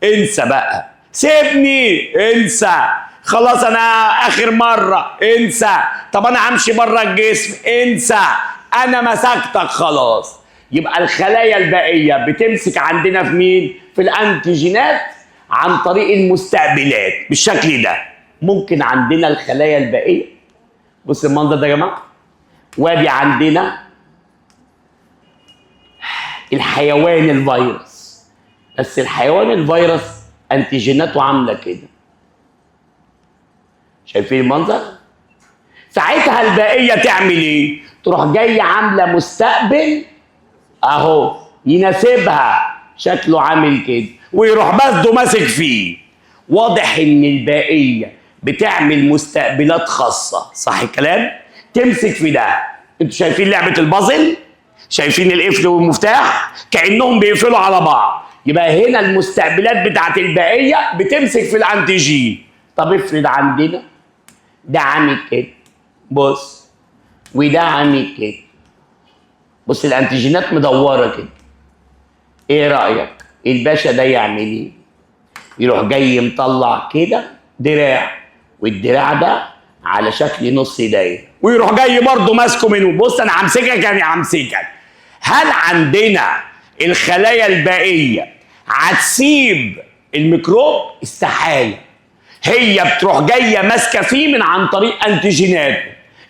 انسى بقى، سيبني، انسى، خلاص انا اخر مرة، انسى، طب انا همشي بره الجسم، انسى، انا مسكتك خلاص. يبقى الخلايا البائيه بتمسك عندنا في مين؟ في الانتيجينات عن طريق المستقبلات بالشكل ده. ممكن عندنا الخلايا البائيه، بص المنظر ده يا جماعة، وادي عندنا الحيوان الفيروس، بس الحيوان الفيروس انتيجيناته عامله كده، شايفين المنظر؟ ساعتها البائيه تعمل ايه؟ تروح جاية عامله مستقبل اهو يناسبها، شكله عامل كده، ويروح بس ماسك فيه. واضح ان البائيه بتعمل مستقبلات خاصة، صح الكلام؟ تمسك في ده. انتوا شايفين لعبه البازل؟ شايفين القفل والمفتاح؟ كانهم بيقفلوا على بعض. يبقى هنا المستقبلات بتاعت البائيه بتمسك في الانتيجين. طب افرض عندنا ده عامل كده، بص، وده عامل كده. بص الانتيجينات مدورة كده. ايه رايك الباشا ده يعمل ايه؟ يروح جاي مطلع كده دراع، والدراع ده على شكل نص دايرة، ويروح جاي برضه ماسكه منه. بص انا همسكك يعني همسكك. هل عندنا الخلايا البائيه هتسيب الميكروب؟ استحالة. هي بتروح جاية ماسكه فيه من عن طريق انتيجينات.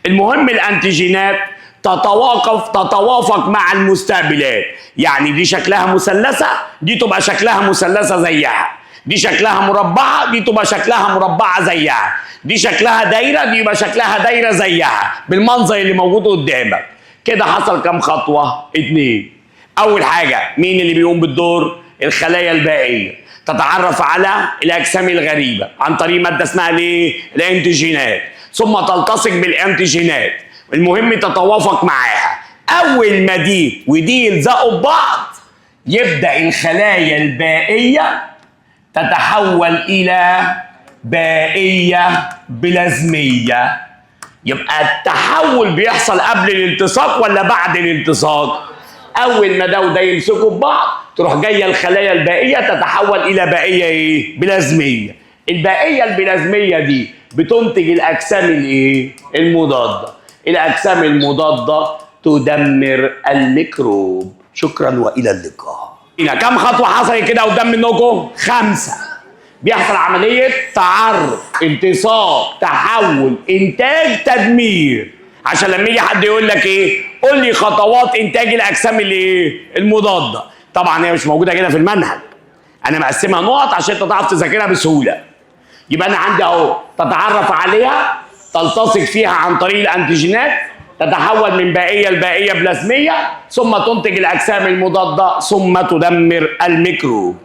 المهم الانتيجينات تتوافق مع المستقبلات، يعني دي شكلها مثلثة، دي تبقى شكلها مثلثة زيها، دي شكلها مربعه، دي تبقى شكلها مربعه زيها، دي شكلها دايرة، دي يبقى شكلها دايرة زيها، بالمنظر اللي موجود قدامك كده. حصل كام خطوة؟ 2. اول حاجة مين اللي بيقوم بالدور؟ الخلايا البائيه تتعرف على الاجسام الغريبة عن طريق مادة اسمها الايه؟ الانتيجينات، ثم تلتصق بالانتيجينات. المهم تتوافق معاها. اول ما دي ودي يلزقوا ببعض يبدا الخلايا البائيه تتحول الى بائيه بلازميه. يبقى التحول بيحصل قبل الالتصاق ولا بعد الالتصاق؟ اول ما ده وده يمسكوا ببعض تروح جاية الخلايا البائيه تتحول الى بائيه ايه؟ بلازميه. البائيه البلازميه دي بتنتج الاجسام الايه؟ المضادة. الاجسام المضادة تدمر الميكروب. شكرا والى اللقاء. هنا كم خطوة حصلت كده قدام منكم؟ 5. بيحصل عملية تعرف، التصاق، تحول، انتاج، تدمير. عشان لما يجي حد يقول لك ايه؟ قول لي خطوات انتاج الاجسام الايه؟ المضادة. طبعا هي مش موجودة كده في المنهج، انا مقسمها نقط عشان انت تعرف تذاكرها بسهولة. يبقى انا عندي اهو، تتعرف عليها، تلتصق فيها عن طريق الانتيجينات، تتحول من بائيه لبائيه بلازميه، ثم تنتج الاجسام المضادة، ثم تدمر الميكروب.